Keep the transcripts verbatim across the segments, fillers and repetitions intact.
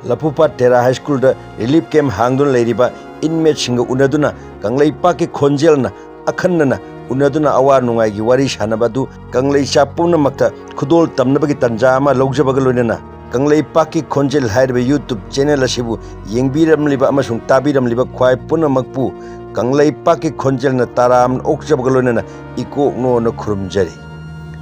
ꯂꯐꯨꯄꯥꯠ ꯇꯦꯔꯥ ꯍꯥꯏ ꯁ꯭ꯀꯨꯜꯗ relief camp ꯍꯥꯡꯗꯨꯅ ꯂꯩꯔꯤꯕ ꯏꯟꯃꯦꯠꯁꯤꯡꯒ ꯎꯅꯗꯨꯅ ꯀꯪꯂꯩꯄꯥꯛꯀꯤ ꯈꯣꯟꯖꯦꯜꯅ ꯑꯈꯟꯅꯅ ꯎꯅꯗꯨꯅ ꯑꯋꯥ ꯅꯨꯡꯉꯥꯏꯒꯤ ꯋꯥꯔꯤ ꯁꯥꯟꯅꯕ ꯑꯗꯨ ꯀꯪꯂꯩꯆꯥ ꯄꯨꯝꯅꯃꯛꯇ ꯈꯨꯗꯣꯜ ꯇꯝꯅꯕꯒꯤ ꯇꯥꯟꯖꯥ ꯑꯃ ꯂꯧꯖꯕꯒ ꯂꯣꯏꯅꯅ ꯀꯪꯂꯩꯄꯥꯛꯀꯤ ꯈꯣꯟꯖꯦꯜ ꯍꯥꯏꯔꯤꯕ YouTube ꯆꯦꯅꯦꯜ ꯑꯁꯤꯕꯨ ꯌꯦꯡꯕꯤꯔꯝꯂꯤꯕ ꯑꯃꯁꯨꯡ ꯇꯥꯕꯤꯔꯝꯂꯤꯕ ꯈ꯭ꯋꯥꯏ ꯄꯨꯝꯅꯃꯛꯄꯨ ꯀꯪꯂꯩꯄꯥꯛꯀꯤ ꯈꯣꯟꯖꯦꯜꯅ ꯇꯔꯥꯝꯅ ꯑꯣꯛꯆꯕꯒ ꯂꯣꯏꯅꯅ ꯏꯀꯣꯛꯅꯣꯅ ꯈꯨꯔꯨꯝꯖꯔꯤ꯫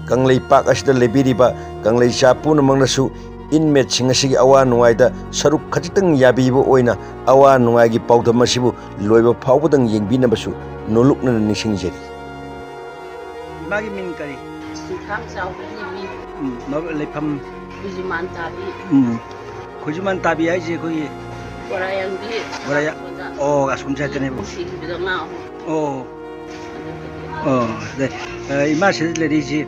ꯀꯪꯂꯩꯄꯥꯛ ꯑꯁꯤꯗ ꯂꯩꯕꯤꯔꯤꯕ ꯀꯪꯂꯩꯆꯥ ꯄꯨꯝꯅꯃꯛꯅꯁꯨ ꯏꯟꯃꯦꯠꯁꯤꯡ ꯑꯁꯤꯒꯤ ꯑꯋꯥ ꯅꯨꯡꯉꯥꯏꯗ ꯁꯔꯨꯛ ꯈꯖꯤꯛꯇꯪ ꯌꯥꯕꯤꯕ ꯑꯣꯏꯅ ꯑꯋꯥ ꯅꯨꯡꯉꯥꯏꯒꯤ ꯄꯥꯎꯗꯝ ꯑꯁꯤꯕꯨ ꯂꯣꯏꯕ ꯐꯥꯎꯕꯗꯪ ꯌꯦꯡꯕꯤꯅꯕꯁꯨ ꯅꯣꯂꯨꯛꯅꯅ ꯅꯤꯡꯁꯤꯡꯖꯔꯤ꯫ ꯏꯃꯥꯒꯤ ꯃꯤꯡ ꯀꯔꯤ? ꯁꯨꯡꯈꯥꯝ ꯆꯥꯎꯕꯤ ꯏꯃꯤ꯫ ꯎꯝ, ꯃ-, ꯂꯩꯐꯝ? ꯈꯨꯖꯤꯃꯥꯟ ꯇꯥꯕꯤ꯫ ꯎꯝ꯫ ꯈꯨꯖꯤꯃꯥꯟ ꯇꯥꯕꯤ ꯍꯥꯏꯁꯦ ꯑꯩꯈꯣꯏꯒꯤ ꯕꯣꯔꯥꯌꯥꯡꯕꯤ ꯕꯣꯔꯥꯌꯥ-, ꯑꯁꯣꯝꯗ꯫ ꯑꯣ, ꯑꯁꯣꯝ ꯁꯥꯏꯠꯇꯅꯦꯕ꯫ ꯁꯤꯈꯤꯕꯗ ꯉꯥ ꯑꯍꯨꯝ꯫ ꯑꯣ꯫ ꯑꯗꯨꯒꯤ꯫ ꯑꯣ, ꯑꯗꯩ, ꯑ, ꯏꯃꯥ ꯁꯤꯗ ꯂꯩꯔꯤꯁꯤ,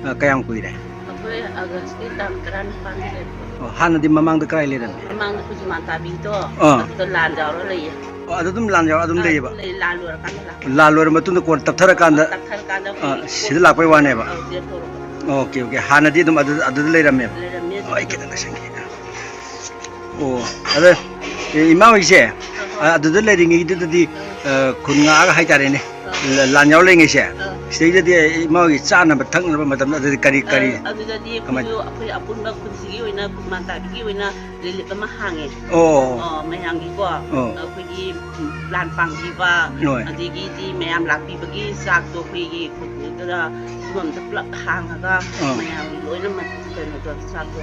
ꯑ, ꯀꯌꯥꯝ ꯀꯨꯏꯔꯦ? ꯑꯩꯈꯣꯏ ꯑꯥꯒꯁꯀꯤ ꯇꯥꯡ ꯇꯔꯥꯅꯤꯄꯥꯟꯗ ꯂꯩꯔꯛꯄ꯫ ꯑꯣ, ꯍꯥꯟꯅꯗꯤ ꯃꯃꯥꯡꯗ ꯀꯗꯥꯏ ꯂꯩꯔꯝꯃꯤ? ꯃꯃꯥꯡꯗ ꯈꯨꯖꯤꯃꯥꯟ ꯇꯥꯕꯤꯗꯣ, ꯑꯥ꯫ ꯑꯗꯨꯗ ꯂꯥꯟ ꯌꯥꯎꯔ ꯂꯩꯌꯦ꯫ ꯑꯣ, ꯑꯗꯨ ꯑꯗꯨꯝ ꯂꯥꯟ ꯌꯥꯎꯔ ꯑꯗꯨꯝ ꯑꯥ, ꯂꯩꯌꯦꯕ? ꯑꯗꯨꯝ ꯂꯩ, ꯂꯥꯟ ꯂꯣꯏꯔꯀꯥꯟꯗ ꯂꯥꯛꯄ꯫ ꯂꯥꯟ ꯂꯣꯏꯔ ꯃꯇꯨꯡꯗ ꯀꯣꯟꯅ ꯇꯞꯊꯔꯀꯥꯟꯗ, ꯇꯞꯊꯔꯀꯥꯟꯗ ꯑꯥ, ꯑꯩꯈꯣꯏ ꯁꯤꯗ ꯂꯥꯛꯄꯩ ꯋꯥꯅꯦꯕ? ꯑꯥ, ꯆꯦꯟꯊꯣꯔꯛꯄ꯫ Okay, okay. ꯍꯥꯟꯅꯗꯤ ꯑꯗꯨꯝ ꯑꯗꯨ, ꯑꯗꯨꯗ ꯂꯩꯔꯝꯃꯦꯕ? ꯂꯩꯔꯝꯃꯦ ꯑꯣ, ꯑꯩ ꯑꯗꯨꯗ꯫ ꯈꯤꯇꯪ ꯅꯛꯁꯟꯒꯦ꯫ ꯑꯣ, ꯑꯗ, ꯑꯦ, ꯏꯃꯥ ꯍꯣꯏꯁꯦ, ꯑꯥ, ꯍꯣꯏ꯫ ꯑ-, ꯑꯗꯨꯗ ꯂꯩꯔꯤꯉꯩꯗꯨꯗꯗꯤ, ꯑꯥ꯫ ꯑ, ꯈꯨꯟ ꯉꯥꯛꯑꯒ ꯍꯥꯏꯇꯥꯔꯦꯅꯦ, ꯑꯥ꯫ ꯂ-, ꯂꯥꯟ ꯌꯥꯎ ꯂꯩꯉꯩꯁꯦ, ꯑꯥ꯫ ꯁꯤꯗꯩꯗꯗꯤ ꯏꯃꯥ ꯍꯣꯏꯒꯤ ꯆꯥꯅꯕ ꯊꯛꯅꯕ ꯃꯇꯝꯗ ꯑꯗꯨꯗꯤ ꯀꯔꯤ, ꯀꯔꯤ, ꯑ-, ꯑꯗꯨꯗꯗꯤ ꯀꯃꯥꯏ? ꯑꯩꯈꯣꯏꯁꯨ ꯑꯩꯈꯣꯏ ꯑꯄꯨꯟꯕ ꯈꯨꯟꯁꯤꯒꯤ ꯑꯣꯏꯅ, ꯈꯨꯟ ꯃꯥꯟꯇꯥꯕꯤꯒꯤ ꯑꯣꯏꯅ ꯔꯤꯂꯤꯞ ꯑꯃ ꯍꯥꯡꯉꯦ꯫ ꯑꯣ꯫ ꯑ, ꯃꯌꯥꯝꯒꯤꯀꯣ, ꯑꯣ꯫ ꯑꯩꯈꯣꯏꯒꯤ ꯂꯥꯟ ꯄꯥꯡꯕꯤꯕ, ꯍꯣꯏ꯫ ꯑꯗꯒꯤꯗꯤ ꯃꯌꯥꯝ ꯂꯥꯛꯄꯤꯕꯒꯤ ꯆꯥꯛꯇꯣ ꯑꯩꯈꯣꯏꯒꯤ ꯈꯨꯟꯗꯨꯗ ꯌꯨꯝ ꯑꯝꯗ ꯄꯨꯂꯞ ꯍꯥꯡꯉꯒ ꯑꯥ꯫ ꯃꯌꯥꯝꯒꯤ ꯂꯣꯏꯅꯃꯛ ꯀꯩꯅꯣꯗꯣ ꯆꯥꯛꯇꯣ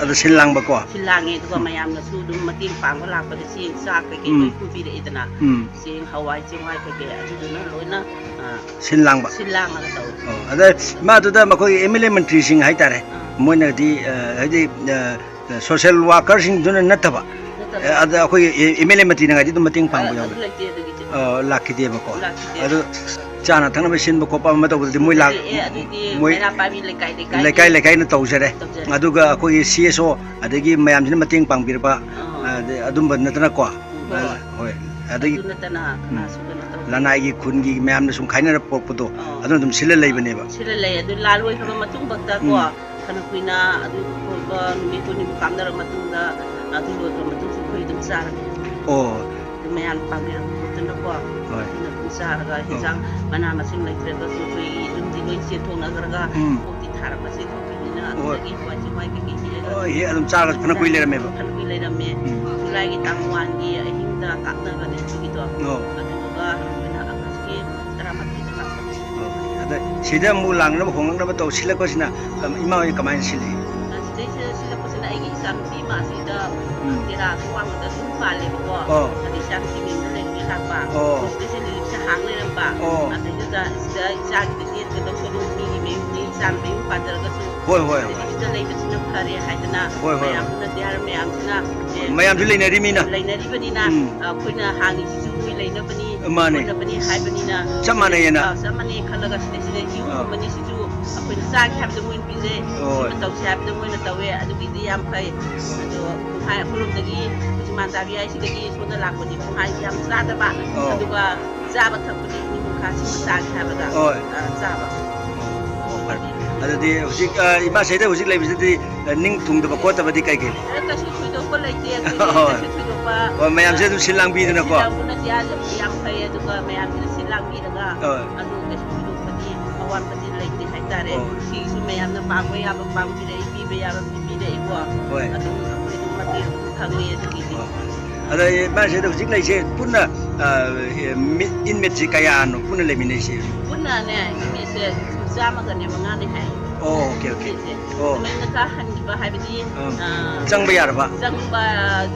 ꯑꯗꯨ ꯁꯤꯜ ꯂꯥꯡꯕꯀꯣ? ꯁꯤꯜ ꯂꯥꯡꯉꯦ, ꯑꯗꯨꯒ ꯎꯝ꯫ ꯃꯌꯥꯝꯅꯁꯨ ꯑꯗꯨꯝ ꯃꯇꯦꯡ ꯄꯥꯡꯕ ꯂꯥꯛꯄꯗ ꯆꯦꯡ ꯆꯥꯛ ꯀꯩꯀꯩ ꯎꯝ꯫ ꯂꯣꯏ ꯄꯨꯕꯤꯔꯛꯑꯦꯗꯅ꯫ ꯎꯝ꯫ ꯆꯦꯡ, ꯍꯋꯥꯏ ꯆꯦꯡꯋꯥꯏ ꯀꯩꯀꯩ ꯑꯗꯨꯗꯨꯅ ꯂꯣꯏꯅ, ꯑ, ꯁꯤꯜ ꯂꯥꯡꯕ? ꯁꯤꯜ ꯂꯥꯡꯉꯒ ꯇꯧꯋꯦ꯫ ꯑꯣ, ꯑꯗ ꯃꯥꯗꯨꯗ ꯃꯈꯣꯏ MLA ꯃꯟꯇ꯭ꯔꯤꯁꯤꯡ ꯍꯥꯏꯇꯥꯔꯦ, ꯑꯥ꯫ ꯃꯣꯏꯅꯗꯤ, ꯑ, ꯍꯥꯏꯗꯤ, ꯑ, social workerꯁꯤꯡꯗꯨꯅ ꯅꯠꯇꯕ, ꯅꯠꯇꯕ꯫ ꯑ, ꯑꯗ ꯑꯩꯈꯣꯏꯒꯤ ꯑꯦ-, MLA ꯃꯟꯇ꯭ꯔꯤꯅ ꯉꯥꯏꯗꯤ ꯑꯗꯨꯝ ꯃꯇꯦꯡ ꯄꯥꯡꯕ ꯑ, ꯌꯥꯎꯕ꯭ꯔꯥ? ꯑꯗꯨ ꯂꯩꯇꯦ, ꯑꯗꯨꯒꯤꯗꯤ꯫ ꯑ, ꯂꯥꯛꯈꯤꯗꯦꯕꯀꯣ꯫ ꯂꯥꯛꯈꯤꯗꯦ꯫ ꯑꯗꯨ ꯆꯥꯅ ꯊꯛꯅꯕ ꯁꯤꯟꯕ ꯈꯣꯠꯄ ꯑꯃ ꯇꯧꯕꯗꯗꯤ ꯃꯣꯏ ꯂꯥꯛ-, ꯑꯦ, ꯑꯗꯨꯗꯤ ꯃꯣꯏ ꯃꯩꯔꯥ ꯄꯥꯏꯕꯤ ꯂꯩꯀꯥꯏ, ꯂꯩꯀꯥꯏꯒꯤ ꯂꯩꯀꯥꯏ ꯂꯩꯀꯥꯏꯅ ꯇꯧꯖꯔꯦ꯫ ꯇꯧꯖꯔꯦ꯫ ꯑꯗꯨꯒ ꯑꯩꯈꯣꯏꯒꯤ CSO ꯑꯗꯒꯤ ꯃꯌꯥꯝꯁꯤꯅ ꯃꯇꯦꯡ ꯄꯥꯡꯕꯤꯔꯕ, ꯑꯥ꯫ ꯑ, ꯑꯗ-, ꯑꯗꯨꯝꯕ ꯅꯠꯇꯅꯀꯣ꯫ ꯎꯝ, ꯍꯣꯏ꯫ ꯑ, ꯍꯣꯏ꯫ ꯑꯗꯒꯤ ꯑꯗꯨ ꯅꯠꯇꯅ ꯎꯝ꯫ ꯀꯅꯥꯁꯨ ꯀꯩꯅꯣ ꯇꯧꯗꯦ꯫ ꯂꯅꯥꯏꯒꯤ ꯈꯨꯟꯒꯤ ꯃꯌꯥꯝꯅ ꯁꯨꯝ ꯈꯥꯏꯅꯔ ꯄꯣꯛꯄꯗꯣ, ꯑꯥ꯫ ꯑꯗꯨꯅ ꯑꯗꯨꯝ ꯁꯤꯜꯂ ꯂꯩꯕꯅꯦꯕ꯫ ꯁꯤꯜꯂ ꯂꯩ꯫ ꯑꯗꯨ ꯂꯥꯟ ꯂꯣꯏꯈ꯭ꯔꯕ ꯃꯇꯨꯡ ꯐꯥꯎꯗꯀꯣ, ꯎꯝ꯫ ꯐꯅ ꯀꯨꯏꯅ ꯑꯗꯨ ꯈꯣꯠꯄ ꯅꯨꯃꯤꯠ ꯀꯨꯟꯅꯤꯃꯨꯛ ꯀꯥꯞꯅꯔ ꯃꯇꯨꯡꯗ, ꯑꯗꯨ ꯂꯣꯏꯈ꯭ꯔ ꯃꯇꯨꯡꯁꯨ ꯑꯩꯈꯣꯏ ꯑꯗꯨꯝ ꯆꯥꯔꯅꯤ꯫ ꯑꯣ꯫ ꯑꯗꯨ ꯃꯌꯥꯝ ꯄꯥꯡꯕꯤꯔꯛꯄꯗꯨꯅꯀꯣ, ꯍꯣꯏ꯫ ꯑꯗꯨꯅ ꯑꯗꯨꯝ ꯆꯥꯔꯒ, ꯑꯣ꯫ ꯍꯤꯟꯖꯥꯡ ꯃꯅꯥ ꯃꯁꯤꯡ ꯂꯩꯇ꯭ꯔꯒꯁꯨ ꯑꯩꯈꯣꯏ ꯌꯨꯝꯗꯤ ꯂꯣꯏ ꯆꯦꯟꯊꯣꯛꯅꯈ꯭ꯔꯒ, ꯎꯝ꯫ ꯑꯣꯛꯇꯤ ꯊꯥꯔꯛꯄ ꯆꯦꯟꯊꯣꯛꯈꯤꯕꯅꯤꯅ, ꯍꯣꯏ꯫ ꯑꯗꯨꯗꯒꯤ ꯍꯋꯥꯏ ꯆꯦꯡꯋꯥꯏ ꯀꯩꯀꯩ ꯊꯤꯔꯒ ꯑꯣ, ꯑꯗꯨꯝ ꯍꯦ, ꯑꯗꯨꯝ ꯆꯥꯔꯒ ꯐꯅ ꯀꯨꯏ ꯂꯩꯔꯝꯃꯦꯕ? ꯐꯅ ꯀꯨꯏ ꯂꯩꯔꯝꯃꯦ꯫ ꯎꯝ꯫ ꯖꯨꯂꯥꯏꯒꯤ ꯇꯥꯡ ꯋꯥꯟꯒꯤ ꯑꯍꯤꯡꯗ ꯀꯥꯞꯅꯕꯅꯦ ꯑꯗꯨꯒꯤꯗꯣ꯫ ꯑꯣ꯫ ꯑꯗꯨꯗꯨꯒ ꯑꯩꯈꯣꯏꯅ ꯑꯥꯒꯁꯀꯤ ꯇꯔꯥꯃꯥꯊꯣꯏꯗ ꯀꯥꯞꯄꯅꯦ꯫ ꯑꯣ꯫ ꯑꯗ ꯁꯤꯗ ꯑꯃꯨꯛ ꯂꯥꯡꯅꯕ ꯈꯣꯡꯂꯛꯅꯕ ꯇꯧ ꯁꯤꯜꯂꯛꯄꯁꯤꯅ ꯀꯝ-, ꯏꯃꯥ ꯍꯣꯏ ꯀꯃꯥꯏꯅ ꯁꯤꯜꯂꯤ? ꯑ, ꯁꯤꯗꯩꯁꯤꯗ ꯁꯤꯜꯂꯛꯄꯁꯤꯅ ꯑꯩꯒꯤ ꯏꯆꯥꯅꯨꯄꯤ ꯑꯃ ꯑꯁꯤꯗ, ꯎꯝ꯫ ꯇꯦꯔꯥꯗ ꯋꯥꯡꯃꯗ ꯌꯨꯝ ꯄꯥꯜꯂꯦꯕꯀꯣ꯫ ꯑꯣ꯫ ꯑꯗ ꯏꯆꯥꯅꯨꯄꯤ ꯃꯌꯨꯝꯗ ꯂꯩꯕꯒꯤ ꯂꯥꯛꯄ꯫ ꯑꯣ꯫ ꯁꯤꯗꯩꯁꯤꯗ ꯂꯤꯞꯁꯦ ꯍꯥꯡ ꯂꯩꯔꯝꯕ꯫ ꯑꯣ꯫ ꯑꯗꯩꯗꯨꯗ ꯁꯤꯗ ꯏꯆꯥꯒꯤꯗ ꯌꯦꯠꯀꯗꯧ ꯁꯔꯨꯛ ꯃꯤꯒꯤ ꯃꯌꯨꯝꯅꯤ, ꯏꯆꯥꯅ ꯃꯌꯨꯝ ꯄꯥꯟꯖꯔꯒꯁꯨ ꯍꯣꯏ, ꯍꯣꯏ, ꯍꯣꯏ꯫ ꯁꯤꯗꯩꯁꯤꯗ ꯂꯩꯕꯁꯤꯅ ꯐꯔꯦ ꯍꯥꯏꯗꯅ ꯍꯣꯏ, ꯍꯣꯏ, ꯍꯣꯏ꯫ ꯃꯌꯥꯝꯗꯨꯅ ꯗꯤꯌꯥꯔ ꯃꯌꯥꯝꯁꯤꯅ, ꯑꯦ, ꯃꯌꯥꯝꯁꯨ ꯂꯩꯅꯔꯤꯃꯤꯅ꯫ ꯂꯩꯅꯔꯤꯕꯅꯤꯅ, ꯎꯝ꯫ ꯑ, ꯑꯩꯈꯣꯏꯅ ꯍꯥꯡꯉꯤꯁꯤꯁꯨ ꯃꯣꯏ ꯂꯩꯅꯕꯅꯤ, ꯃꯥꯅꯦ꯫ ꯀꯣꯟꯅꯕꯅꯤ ꯍꯥꯏꯕꯅꯤꯅ ꯆꯞ ꯃꯥꯟꯅꯩꯌꯦꯅ꯫ ꯑ, ꯆꯞ ꯃꯥꯟꯅꯩ ꯈꯜꯂꯒ ꯁꯤꯗꯩꯁꯤꯗ ꯑ꯫ ꯏꯍꯨꯝꯒꯨꯝꯕꯅꯤꯁꯤꯁꯨ ꯑꯩꯈꯣꯏꯅ ꯆꯥꯒꯦ ꯍꯥꯏꯕꯗ ꯃꯣꯏꯅ ꯄꯤꯖꯩ, ꯍꯣꯏ꯫ ꯁꯤꯃ ꯇꯧꯁꯦ ꯍꯥꯏꯕꯗ ꯃꯣꯏꯅ ꯇꯧꯋꯦ, ꯑꯗꯨꯒꯤꯗꯤ ꯌꯥꯝ ꯐꯩ꯫ ꯑꯗꯣ ꯄꯨꯡꯍꯥꯏ ꯑꯩꯈꯣꯏꯔꯣꯝꯗꯒꯤ ꯍꯧꯖꯤꯛ ꯃꯥꯟꯗꯥꯕꯤ ꯍꯥꯏꯁꯤꯗꯒꯤ ꯁꯣꯝꯗ ꯂꯥꯛꯄꯗꯤ ꯄꯨꯡꯍꯥꯏꯁꯤ ꯌꯥꯝ ꯆꯥꯗꯕ, ꯑꯣ꯫ ꯑꯗꯨꯒ ꯆꯥꯕ ꯊꯛꯄꯗꯤ ꯃꯤ ꯃꯈꯥ ꯁꯤꯃ ꯆꯥꯒꯦ ꯍꯥꯏꯕꯗ, ꯍꯣꯏ꯫ ꯑ, ꯆꯥꯕ꯫ ꯑꯣ, ꯐꯔꯦ꯫ ꯑꯗꯨꯗꯤ ꯍꯧꯖꯤꯛ, ꯑ, ꯏꯃꯥ ꯁꯤꯗ ꯍꯧꯖꯤꯛ ꯂꯩꯕꯁꯤꯗꯤ, ꯑ, ꯅꯤꯡ ꯊꯨꯡꯗꯕ ꯈꯣꯠꯇꯕꯗꯤ ꯀꯩ ꯀꯩ ꯂꯩ? ꯑꯦ, ꯀꯩꯁꯨ ꯊꯣꯏꯗꯣꯛꯄ ꯂꯩꯇꯦ ꯑꯩꯈꯣꯏꯗꯤ, ꯍꯣꯏ꯫ ꯀꯩꯁꯨ ꯊꯣꯏꯗꯣꯛꯄ, ꯍꯣꯏ, ꯃꯌꯥꯝꯁꯦ ꯑꯗꯨꯝ ꯁꯤꯜ ꯂꯥꯡꯕꯤꯗꯅꯀꯣ꯫ ꯁꯤꯜ ꯂꯥꯡꯕꯅꯗꯤ ꯌꯥꯝ ꯐꯩ, ꯑꯗꯨꯒ ꯃꯌꯥꯝꯁꯤꯅ ꯁꯤꯜ ꯂꯥꯡꯕꯤꯔꯒ ꯍꯣꯏ꯫ ꯑꯗꯨ ꯀꯩꯁꯨ ꯊꯣꯏꯗꯣꯛꯄꯗꯤ ꯑꯋꯥꯠꯄꯗꯤ ꯂꯩꯇꯦ ꯍꯥꯏꯇꯥꯔꯦ꯫ ꯑꯣ꯫ ꯁꯤꯒꯤꯁꯨ ꯃꯌꯥꯝꯅ ꯄꯥꯡꯕ ꯌꯥꯕ ꯄꯥꯡꯕꯤꯔꯛꯏ, ꯄꯤꯕ ꯌꯥꯕ ꯄꯤꯕꯤꯔꯛꯏꯀꯣ꯫ ꯍꯣꯏ꯫ ꯑꯗꯨꯝ ꯑꯩꯈꯣꯏ ꯑꯗꯨꯝ ꯃꯇꯦꯡ ꯑꯗꯨꯝ ꯐꯪꯉꯤ ꯑꯗꯨꯒꯤꯗꯤ꯫ ꯍꯣꯏ꯫ ꯑꯗ ꯃꯥꯁꯤꯗ ꯍꯧꯖꯤꯛ ꯂꯩꯁꯦ ꯄꯨꯟꯅ, ꯑ, ꯃꯤ-, inmateꯁꯦ ꯀꯌꯥꯅꯣ ꯄꯨꯟꯅ ꯂꯩꯃꯤꯟꯅꯩꯁꯦ? ꯄꯨꯟꯅꯅꯦ, inmateꯁꯦ ꯆꯥꯝꯃꯒꯅꯦ ꯃꯉꯥꯅꯦ ꯍꯥꯏ꯫ ꯑꯣ, okay, okay. Inmateꯁꯦ꯫ ꯑꯣ꯫ ꯃꯌꯨꯝꯗ ꯈꯔ ꯍꯟꯈꯤꯕ ꯍꯥꯏꯕꯗꯤ, ꯑꯥ꯫ ꯑ, ꯆꯪꯕ ꯌꯥꯔꯕ? ꯆꯪꯕ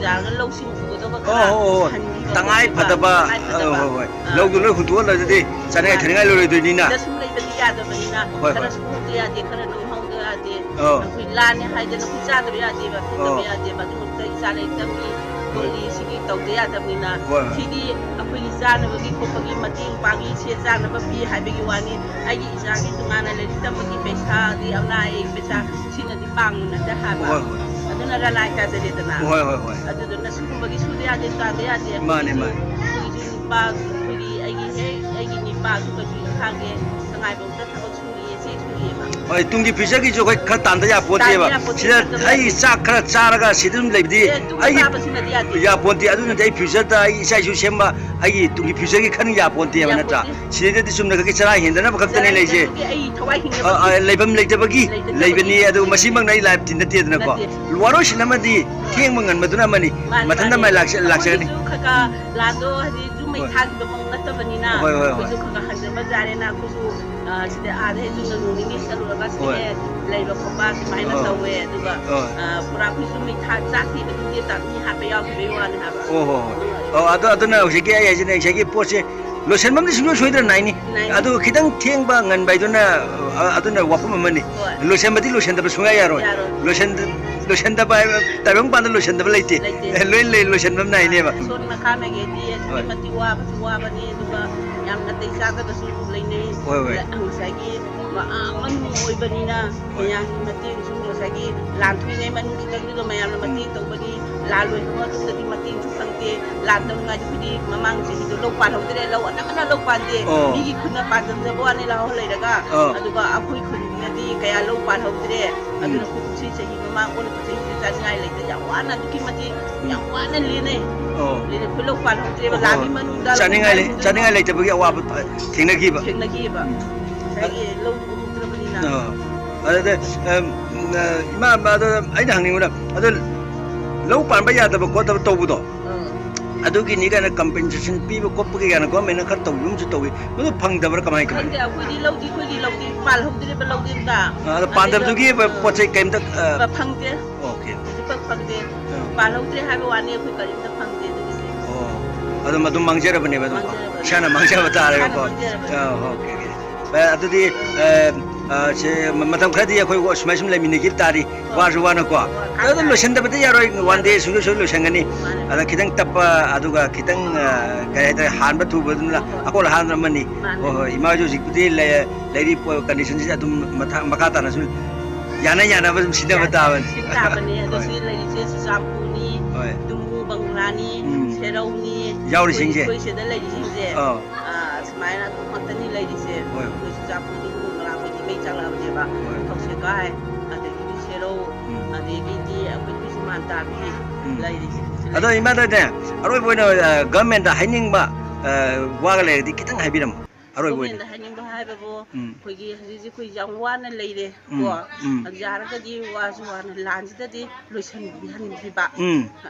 ꯌꯥꯔꯒ ꯂꯧꯁꯤꯡ ꯎꯒꯗꯧꯕ ꯈꯔ ꯑꯣ, ꯑꯣ, ꯑꯣ꯫ ꯍꯟꯈꯤꯕ ꯇꯉꯥꯏ ꯈꯣꯠꯈꯤꯕ, ꯐꯗꯕ, ꯇꯉꯥꯏ ꯐꯗꯕ꯫ ꯑ, ꯍꯣꯏ, ꯍꯣꯏ꯫ ꯑ꯫ ꯂꯧꯗꯣ ꯂꯣꯏ ꯍꯨꯟꯗꯣꯛꯍꯜꯂꯗꯤ ꯆꯥꯅꯤꯡꯉꯥꯏ ꯃꯥꯅꯦ꯫ ꯊꯛꯅꯤꯡꯉꯥꯏ ꯂꯣꯏꯔꯣꯏꯗꯣꯏꯅꯤꯅ꯫ ꯁꯤꯗ ꯁꯨꯝ ꯂꯩꯕꯗꯤ ꯌꯥꯗꯕꯅꯤꯅ ꯍꯣꯏ, ꯈꯔ ꯍꯣꯏ꯫ ꯁꯨꯍꯧꯗ ꯌꯥꯗꯦ, ꯈꯔ ꯅꯣꯝꯍꯧꯗ ꯌꯥꯗꯦ꯫ ꯑꯣ꯫ ꯑꯩꯈꯣꯏ ꯂꯥꯟꯅꯦ ꯍꯥꯏꯗꯅ ꯑꯩꯈꯣꯏ ꯆꯥꯗꯕ ꯌꯥꯗꯦꯕ, ꯊꯛꯇꯕ ꯑꯣ꯫ ꯌꯥꯗꯦꯕ꯫ ꯑꯗꯨꯃꯛꯇ ꯏꯆꯥ ꯂꯥꯏꯔꯤꯛ ꯇꯝꯃꯤ, ꯍꯣꯏ꯫ ꯈꯣꯠꯂꯤ, ꯁꯤꯒꯤ ꯇꯧꯗ ꯌꯥꯗꯕꯅꯤꯅ꯫ ꯍꯣꯏ, ꯍꯣꯏ꯫ ꯁꯤꯗꯤ ꯑꯩꯈꯣꯏꯒꯤ ꯆꯥꯅꯕꯒꯤ ꯈꯣꯠꯄꯒꯤ ꯃꯇꯦꯡ ꯄꯥꯡꯉꯤ, ꯁꯦ ꯆꯥꯅꯕ ꯄꯤ ꯍꯥꯏꯕꯒꯤ ꯋꯥꯅꯤ꯫ ꯑꯩꯒꯤ ꯏꯆꯥꯒꯤ ꯇꯣꯉꯥꯟꯅ ꯂꯥꯏꯔꯤꯛ ꯇꯝꯕꯒꯤ ꯄꯩꯁꯥꯗꯤ, ꯑꯅꯥ ꯑꯌꯦꯛ ꯄꯩꯁꯥ, ꯁꯤꯅꯗꯤ ꯄꯥꯡꯕ ꯅꯠꯇꯦ ꯍꯥꯏꯕ꯫ ꯍꯣꯏ, ꯍꯣꯏ꯫ ꯑꯗꯨꯅ ꯂꯅꯥꯏ ꯇꯥꯖꯔꯦꯗꯅ꯫ ꯍꯣꯏ, ꯍꯣꯏ, ꯍꯣꯏ꯫ ꯑꯗꯨꯗꯨꯅ ꯁꯤꯒꯨꯝꯕꯒꯤ ꯁꯨꯗ ꯌꯥꯗꯦ, ꯇꯥꯗ ꯌꯥꯗꯦ꯫ ꯃꯥꯅꯦ, ꯑꯩꯈꯣꯏꯒꯤꯁꯨ, ꯃꯥꯅꯦ꯫ ꯑꯩꯈꯣꯏꯒꯤꯁꯨ ꯅꯨꯄꯥ, ꯑꯩꯈꯣꯏꯒꯤ, ꯑꯩꯒꯤ ꯍꯦꯛ, ꯑꯩꯒꯤ ꯅꯨꯄꯥꯁꯨ ꯀꯩꯁꯨ ꯏꯝꯐꯥꯜꯒꯤ ꯁꯉꯥꯏꯐꯧꯗ ꯊꯕꯛ ꯁꯨꯔꯤꯌꯦ, ꯆꯦꯛ ꯁꯨꯔꯤꯌꯦꯕ꯫ ꯍꯣꯏ, ꯇꯨꯡꯒꯤ future ꯒꯤꯁꯨ ꯑꯩꯈꯣꯏ ꯈꯔ ꯇꯥꯟꯗ ꯌꯥꯄꯣꯠꯇꯦꯕ꯫ ꯇꯥꯟꯗ ꯌꯥꯄꯣꯠꯇꯦ, ꯁꯤꯗ ꯈꯔ ꯑꯩ ꯆꯥꯛ ꯈꯔ ꯆꯥꯔꯒ ꯁꯤꯗ ꯑꯗꯨꯝ ꯂꯩꯕꯗꯤ ꯑꯦ, ꯇꯨꯝꯕ ꯑꯩ ꯆꯥꯕꯁꯤꯅꯗꯤ ꯌꯥꯗꯦ꯫ ꯌꯥꯄꯣꯠꯇꯦ꯫ ꯑꯗꯨꯅꯗꯤ ꯑꯩ future ꯗ ꯑꯩ ꯏꯆꯥ ꯏꯁꯨ ꯁꯦꯝꯕ ꯑꯩꯒꯤ ꯇꯨꯡꯒꯤ future ꯒꯤ ꯈꯟ ꯌꯥꯄꯣꯠꯇꯦꯕ, ꯅꯠꯇ꯭ꯔꯥ? ꯌꯥꯄꯣꯠꯇꯦ꯫ ꯁꯤꯗꯩꯗꯗꯤ ꯆꯨꯝꯅ ꯈꯛꯀꯤ ꯆꯔꯥ ꯍꯦꯟꯗꯅꯕ ꯈꯛꯇꯅꯦ ꯆꯔꯥ ꯂꯩꯁꯦ꯫ ꯍꯦꯟꯗꯅꯕꯒꯤ ꯑꯩ ꯊꯋꯥꯏ ꯍꯤꯡꯅꯕꯒꯤ ꯑ, ꯑ, ꯂꯩꯐꯝ ꯂꯩꯇꯕꯒꯤ ꯂꯩꯇꯕꯒꯤ ꯂꯩꯕꯅꯤ꯫ ꯑꯗꯨ ꯃꯁꯤꯃꯛꯅ ꯑꯩ life ꯇꯤ ꯅꯠꯇꯦꯗꯅꯀꯣ꯫ ꯅꯠꯇꯦ꯫ ꯋꯥꯔꯣꯏꯁꯤꯟ ꯑꯃꯗꯤ ꯊꯦꯡꯕ ꯉꯟꯕꯗꯨꯅ ꯑꯃꯅꯤ꯫ ꯃꯥꯅꯤ, ꯃꯊꯟꯇ ꯃꯥꯅꯤ꯫ ꯃꯥꯏ ꯂꯥꯛꯆ-, ꯂꯥꯛꯆꯒꯅꯤ꯫ ꯑꯩꯈꯣꯏꯒꯤꯁꯨ ꯈꯔ ꯈꯔ ꯂꯥꯟꯗꯣ ꯍꯧꯖꯤꯛ ꯌꯨꯝ ꯃꯩ ꯍꯣꯏ꯫ ꯊꯥꯈꯤꯕꯃꯛ ꯅꯠꯇꯕꯅꯤꯅ ꯍꯣꯏ, ꯍꯣꯏ, ꯍꯣꯏ꯫ ꯑꯩꯈꯣꯏꯁꯨ ꯈꯔ ꯈꯔ ꯍꯟꯖꯕ ꯌꯥꯔꯦꯅ ꯑꯩꯈꯣꯏꯁꯨ, ꯑ, ꯁꯤꯗ ꯑꯥꯗ ꯍꯦꯛ ꯌꯨꯝꯗ ꯅꯣꯡ ꯅꯤꯅꯤ ꯆꯠꯂꯨꯔꯒ ꯁꯤꯗ ꯍꯣꯏ꯫ ꯍꯦꯛ ꯂꯩꯕ ꯈꯣꯠꯄ ꯁꯨꯃꯥꯏꯅ ꯍꯣꯏ꯫ ꯇꯧꯋꯦ꯫ ꯑꯗꯨꯒ, ꯍꯣꯏ꯫ ꯑ, ꯄꯨꯔꯥ ꯑꯩꯈꯣꯏꯁꯨ ꯃꯩ ꯊꯥ-, ꯆꯥꯛ ꯊꯤꯕꯗꯨꯗꯤ ꯇꯥ-, ꯃꯤ ꯍꯥꯠꯄ ꯌꯥꯎꯈꯤꯕꯩ ꯋꯥꯅꯤ ꯍꯥꯏꯕ꯫ ꯑꯣ, ꯍꯣꯏ, ꯍꯣꯏ꯫ ꯑꯣ, ꯑꯗꯨ, ꯑꯗꯨꯅ ꯍꯧꯖꯤꯛꯀꯤ ꯑꯩ ꯍꯥꯏꯁꯤꯅ ꯉꯁꯥꯏꯒꯤ ꯄꯣꯠꯁꯦ ꯂꯣꯏꯁꯟꯕ ꯑꯃꯗꯤ ꯁꯨꯡꯁꯣꯏ ꯁꯣꯏꯗꯅ ꯅꯥꯏꯅꯤ꯫ ꯅꯥꯏꯅꯤ꯫ ꯑꯗꯨ ꯈꯤꯇꯪ ꯊꯦꯡꯕ ꯉꯟꯕ ꯍꯥꯏꯗꯨꯅ, ꯑ, ꯑꯗꯨꯅ ꯋꯥꯐꯝ ꯑꯃꯅꯤ꯫ ꯍꯣꯏ꯫ ꯂꯣꯏꯁꯟꯕꯗꯤ ꯂꯣꯏꯁꯟꯗꯕ ꯁꯨꯡꯌꯥ ꯌꯥꯔꯣꯏ꯫ ꯌꯥꯔꯣꯏ꯫ ꯂꯣꯏꯁꯟ-, ꯂꯣꯏꯁꯟꯗꯕ ꯍꯥꯏꯕ ꯇꯥꯏꯕꯪꯄꯥꯟꯗ ꯂꯣꯏꯁꯟꯗꯕ ꯂꯩꯇꯦ꯫ ꯂꯩꯇꯦ꯫ ꯑꯦ, ꯂꯣꯏ ꯂꯩ, ꯂꯣꯏꯁꯟꯕ ꯑꯃ ꯅꯥꯏꯅꯦꯕ꯫ ꯁꯣꯝ ꯅꯥꯀꯟꯗꯒꯤꯗꯤ ꯑꯗꯨꯛꯀꯤ ꯍꯣꯏ꯫ ꯃꯇꯤꯛ ꯋꯥꯕꯁꯨ ꯋꯥꯕꯅꯤ, ꯑꯗꯨꯒ ꯌꯥꯝ ꯅꯥꯇꯩ ꯆꯥꯗꯕꯁꯨ ꯂꯩꯅꯩ꯫ ꯍꯣꯏ, ꯍꯣꯏ꯫ ꯉꯁꯥꯏꯒꯤ ꯃ-, ꯑꯥ, ꯃꯅꯨꯡ ꯑꯣꯏꯕꯅꯤꯅ ꯍꯣꯏ꯫ ꯃꯌꯥꯝꯒꯤ ꯃꯇꯦꯡꯁꯨ ꯉꯁꯥꯏꯒꯤ ꯂꯥꯟ ꯊꯣꯛꯏꯉꯩ ꯃꯅꯨꯡ ꯈꯤꯇꯪꯗꯨꯗ ꯃꯌꯥꯝꯅ ꯎꯝ꯫ ꯃꯇꯦꯡ ꯇꯧꯕꯅꯤ, ꯂꯥꯟ ꯂꯣꯏꯈ꯭ꯔ ꯃꯇꯨꯡꯗꯗꯤ ꯃꯇꯦꯡꯁꯨ ꯐꯪꯗꯦ꯫ ꯂꯥꯟ ꯇꯧꯔꯤꯉꯩꯗ ꯑꯩꯈꯣꯏꯗꯤ ꯃꯃꯥꯡ ꯆꯍꯤꯗꯣ ꯂꯧ ꯄꯥꯜꯍꯧꯗ꯭ꯔꯦ, ꯂꯧ ꯑꯅꯝꯕꯅ ꯂꯧ ꯄꯥꯟꯗꯦ꯫ ꯑꯣ꯫ ꯃꯤꯒꯤ ꯈꯨꯟꯅ ꯄꯥꯟꯖꯟꯖꯕ ꯋꯥꯅꯤ ꯂꯧꯍꯧ ꯂꯩꯔꯒ, ꯑꯣ꯫ ꯑꯗꯨꯒ ꯑꯩꯈꯣꯏ ꯈꯨꯟꯒꯤꯅꯗꯤ ꯀꯌꯥ ꯂꯧ ꯄꯥꯜꯍꯧꯗ꯭ꯔꯦ꯫ ꯎꯝ꯫ ꯑꯗꯨꯅ ꯑꯩꯈꯣꯏ ꯀꯨꯝꯁꯤ ꯆꯍꯤ ꯃꯃꯥꯡ ꯑꯣꯜꯂꯛꯄ ꯆꯍꯤꯁꯦ ꯆꯥꯅꯤꯡꯉꯥꯏ ꯂꯩꯇ ꯌꯥꯝ ꯋꯥꯅ ꯑꯗꯨꯛꯀꯤ ꯃꯇꯤꯛ ꯎꯝ꯫ ꯌꯥꯝ ꯋꯥꯅ ꯂꯦꯟꯅꯩ꯫ ꯑꯣ꯫ ꯂꯦꯟꯅꯩ꯫ ꯑꯩꯈꯣꯏ ꯂꯧ ꯄꯥꯜꯍꯧꯗ꯭ꯔꯦꯕ, ꯑꯣ꯫ ꯂꯥꯟꯒꯤ ꯃꯅꯨꯡꯗ ꯆꯥꯅꯤꯡꯉꯥꯏ ꯂꯩ-, ꯂꯧ ꯆꯥꯅꯤꯡꯉꯥꯏ ꯂꯩꯇꯕꯒꯤ ꯑꯋꯥꯕ ꯊꯦꯡꯅꯈꯤꯕ꯫ ꯊꯦꯡꯅꯈꯤꯕ꯫ ꯎꯝ꯫ ꯉꯁꯥꯏꯒꯤ ꯂꯧ ꯎꯍꯧꯗ꯭ꯔꯕꯅꯤꯅ꯫ ꯑꯣ꯫ ꯑꯗꯨꯗ, ꯑꯝ, ꯑ, ꯏꯃꯥ, ꯏꯃꯥ, ꯑꯗꯣ ꯑꯩꯅ ꯍꯪꯅꯤꯡꯕꯅ, ꯑꯗꯣ ꯂꯧ ꯄꯥꯟꯕ ꯌꯥꯗꯕ ꯈꯣꯠꯇꯕ ꯇꯧꯕꯗꯣ, ꯑꯥ꯫ ꯑꯗꯨꯒꯤꯅꯤ ꯀꯥꯏꯅ compensation ꯄꯤꯕ ꯈꯣꯠꯄꯒꯤ ꯀꯥꯏꯅ government ꯅ ꯈꯔ ꯇꯧꯕꯤꯕ ꯑꯃꯁꯨ ꯇꯧꯏ꯫ ꯃꯗꯨ ꯐꯪꯗꯕ꯭ꯔꯥ, ꯀꯃꯥꯏ, ꯀꯃꯥꯏ? ꯈꯪꯗꯦ, ꯑꯩꯈꯣꯏꯗꯤ ꯂꯧꯗꯤ, ꯑꯩꯈꯣꯏꯒꯤ ꯂꯧꯗꯤ ꯄꯥꯜꯍꯧꯗ꯭ꯔꯦꯕ, ꯂꯧꯗꯤ ꯑꯝꯇ꯫ ꯑ, ꯑꯗꯣ ꯄꯥꯟꯗꯕꯗꯨꯒꯤ ꯑꯗꯨꯗ, ꯄꯣꯠ ꯆꯩ ꯀꯩꯝꯇ, ꯑ, ꯑ, ꯐꯪꯗꯦ꯫ ꯑꯣꯀꯦ꯫ ꯍꯧꯖꯤꯛꯐꯥꯎ ꯐꯪꯗꯦ꯫ ꯑ꯫ ꯄꯥꯜꯍꯧꯗ꯭ꯔꯦ ꯍꯥꯏꯕ ꯋꯥꯅꯤ, ꯑꯩꯈꯣꯏ ꯀꯔꯤꯝꯇ ꯐꯪꯗꯦ ꯑꯗꯨꯒꯤꯗꯤ꯫ ꯑꯣ, ꯑꯗꯨꯝ, ꯑꯗꯨꯝ ꯃꯥꯡꯖꯔꯕꯅꯦꯕ ꯑꯗꯨꯝꯀꯣ? ꯃꯥꯡꯖꯔꯕꯅꯦ꯫ ꯏꯁꯥꯅ ꯃꯥꯡꯖꯕ ꯇꯥꯔꯦꯕꯀꯣ? ꯏꯁꯥꯅ ꯃꯥꯡꯖꯔꯕꯅꯦ꯫ ꯑ, ꯑꯣꯀꯦ, ꯑꯣꯀꯦ꯫ ꯑ, ꯑꯗꯨꯗꯤ, ꯑ, ꯑ, ꯁꯦ, ꯃ-, ꯃꯇꯝ ꯈꯔꯗꯤ ꯑꯩꯈꯣꯏ ꯁꯨꯃꯥꯏ ꯁꯨꯝ ꯂꯩꯃꯤꯟꯅꯈꯤꯕ ꯇꯥꯔꯤ꯫ ꯍꯣꯏ꯫ ꯋꯥꯔꯁꯨ ꯋꯥꯅꯀꯣ꯫ ꯍꯣꯏ, ꯑꯗꯣ ꯀꯥꯟꯅꯔꯦ꯫ ꯂꯣꯏꯁꯤꯟꯗꯕꯗꯤ ꯌꯥꯔꯣꯏ, one day ꯁꯨꯡꯁꯣꯏ ꯁꯣꯏ ꯂꯣꯏꯁꯟꯒꯅꯤ꯫ ꯃꯥꯅꯦ꯫ ꯑꯗ ꯈꯤꯇꯪ ꯇꯞꯄ, ꯑꯗꯨꯒ ꯈꯤꯇꯪ, ꯑ, ꯀꯩ ꯍꯥꯏꯇꯥꯔꯦ, ꯍꯥꯟꯕ ꯊꯨꯕꯗꯨꯅ ꯍꯣꯏ꯫ ꯑꯀꯣꯜ ꯑꯍꯥꯟ ꯑꯃꯅꯤ꯫ ꯃꯥꯅꯦ꯫ ꯍꯣꯏ, ꯍꯣꯏ, ꯏꯃꯥ ꯍꯣꯏꯁꯨ ꯍꯧꯖꯤꯛꯄꯨꯗꯤ ꯂꯩ-, ꯂꯩꯔꯤꯕ condition ꯁꯤꯗ ꯑꯗꯨꯝ ꯃꯊꯥ-, ꯃꯈꯥ ꯇꯥꯅꯁꯨ ꯌꯥꯅ ꯌꯥꯅꯕ ꯑꯗꯨꯝ ꯁꯤꯟꯅꯕ ꯌꯥꯅ ꯇꯥꯕꯅꯤ꯫ ꯁꯤꯟ ꯇꯥꯕꯅꯤ꯫ ꯑꯗꯣ ꯍꯣꯏ꯫ ꯁꯤ ꯂꯩꯔꯤꯁꯦ ꯆꯨꯔꯆꯥꯟꯄꯨꯔꯅꯤ, ꯍꯣꯏ꯫ ꯇꯨꯝꯕꯨ ꯕꯪꯒ꯭ꯂꯥꯅꯤ, ꯎꯝ꯫ ꯁꯦꯔꯧꯅꯤ, ꯌꯥꯎꯔꯤꯁꯤꯡꯁꯦ? ꯑꯩꯈꯣꯏ, ꯑꯩꯈꯣꯏ ꯁꯤꯗ ꯂꯩꯔꯤꯁꯤꯡꯁꯦ, ꯑꯥ꯫ ꯑꯥ, ꯁꯨꯃꯥꯏꯅ ꯑꯗꯨꯝ ꯉꯥꯛꯇꯅꯤ ꯂꯩꯔꯤꯁꯦ꯫ ꯍꯣꯏ꯫ ꯑꯩꯈꯣꯏ ꯆꯨꯔꯆꯥꯟꯄꯨꯔꯗꯤ ꯇꯨꯝꯕꯨ ꯕꯪꯒ꯭ꯂꯥ ꯑꯩꯈꯣꯏꯗꯤ ꯃꯩ ꯆꯥꯛꯂꯛꯑꯕꯅꯦꯕ꯫ ꯊꯧꯁꯦꯀꯥꯏ, ꯑꯗꯒꯤꯗꯤ ꯁꯦꯔꯧ, ꯎꯝ꯫ ꯑꯗꯒꯤꯗꯤ ꯑꯩꯈꯣꯏ ꯈꯨꯖꯤꯃꯥꯟ ꯇꯥꯕꯤ ꯎꯝ꯫ ꯂꯩꯔꯤꯁꯦ꯫ ꯑꯗꯣ ꯏꯃꯥꯗꯅꯦ, ꯑꯔꯣꯏꯕ ꯑꯣꯏꯅ, ꯑ, ꯒꯚꯔꯟꯃꯦꯟꯗ ꯍꯥꯏꯅꯤꯡꯕ, ꯑ, ꯋꯥꯒ ꯂꯩꯔꯗꯤ ꯈꯤꯇꯪ ꯍꯥꯏꯕꯤꯔꯝꯃꯣ꯫ ꯑꯔꯣꯏꯕ ꯑꯣꯏꯅ꯫ ꯒꯣꯔꯃꯦꯟꯗ ꯍꯥꯏꯅꯤꯡꯕ ꯍꯥꯏꯕꯕꯨ, ꯎꯝ꯫ ꯑꯩꯈꯣꯏꯒꯤ ꯍꯧꯖꯤꯛ ꯍꯧꯖꯤꯛ ꯑꯩꯈꯣꯏ ꯌꯥꯝ ꯋꯥꯅ ꯂꯩꯔꯦ ꯎꯝ, ꯀꯣ꯫ ꯎꯝ꯫ ꯑꯗꯨ ꯌꯥꯔꯒꯗꯤ ꯋꯥꯁꯨ ꯋꯥꯅ ꯂꯥꯟꯁꯤꯗꯗꯤ ꯂꯣꯏꯁꯤꯟꯕꯤꯍꯟꯕꯤꯕ, ꯎꯝ꯫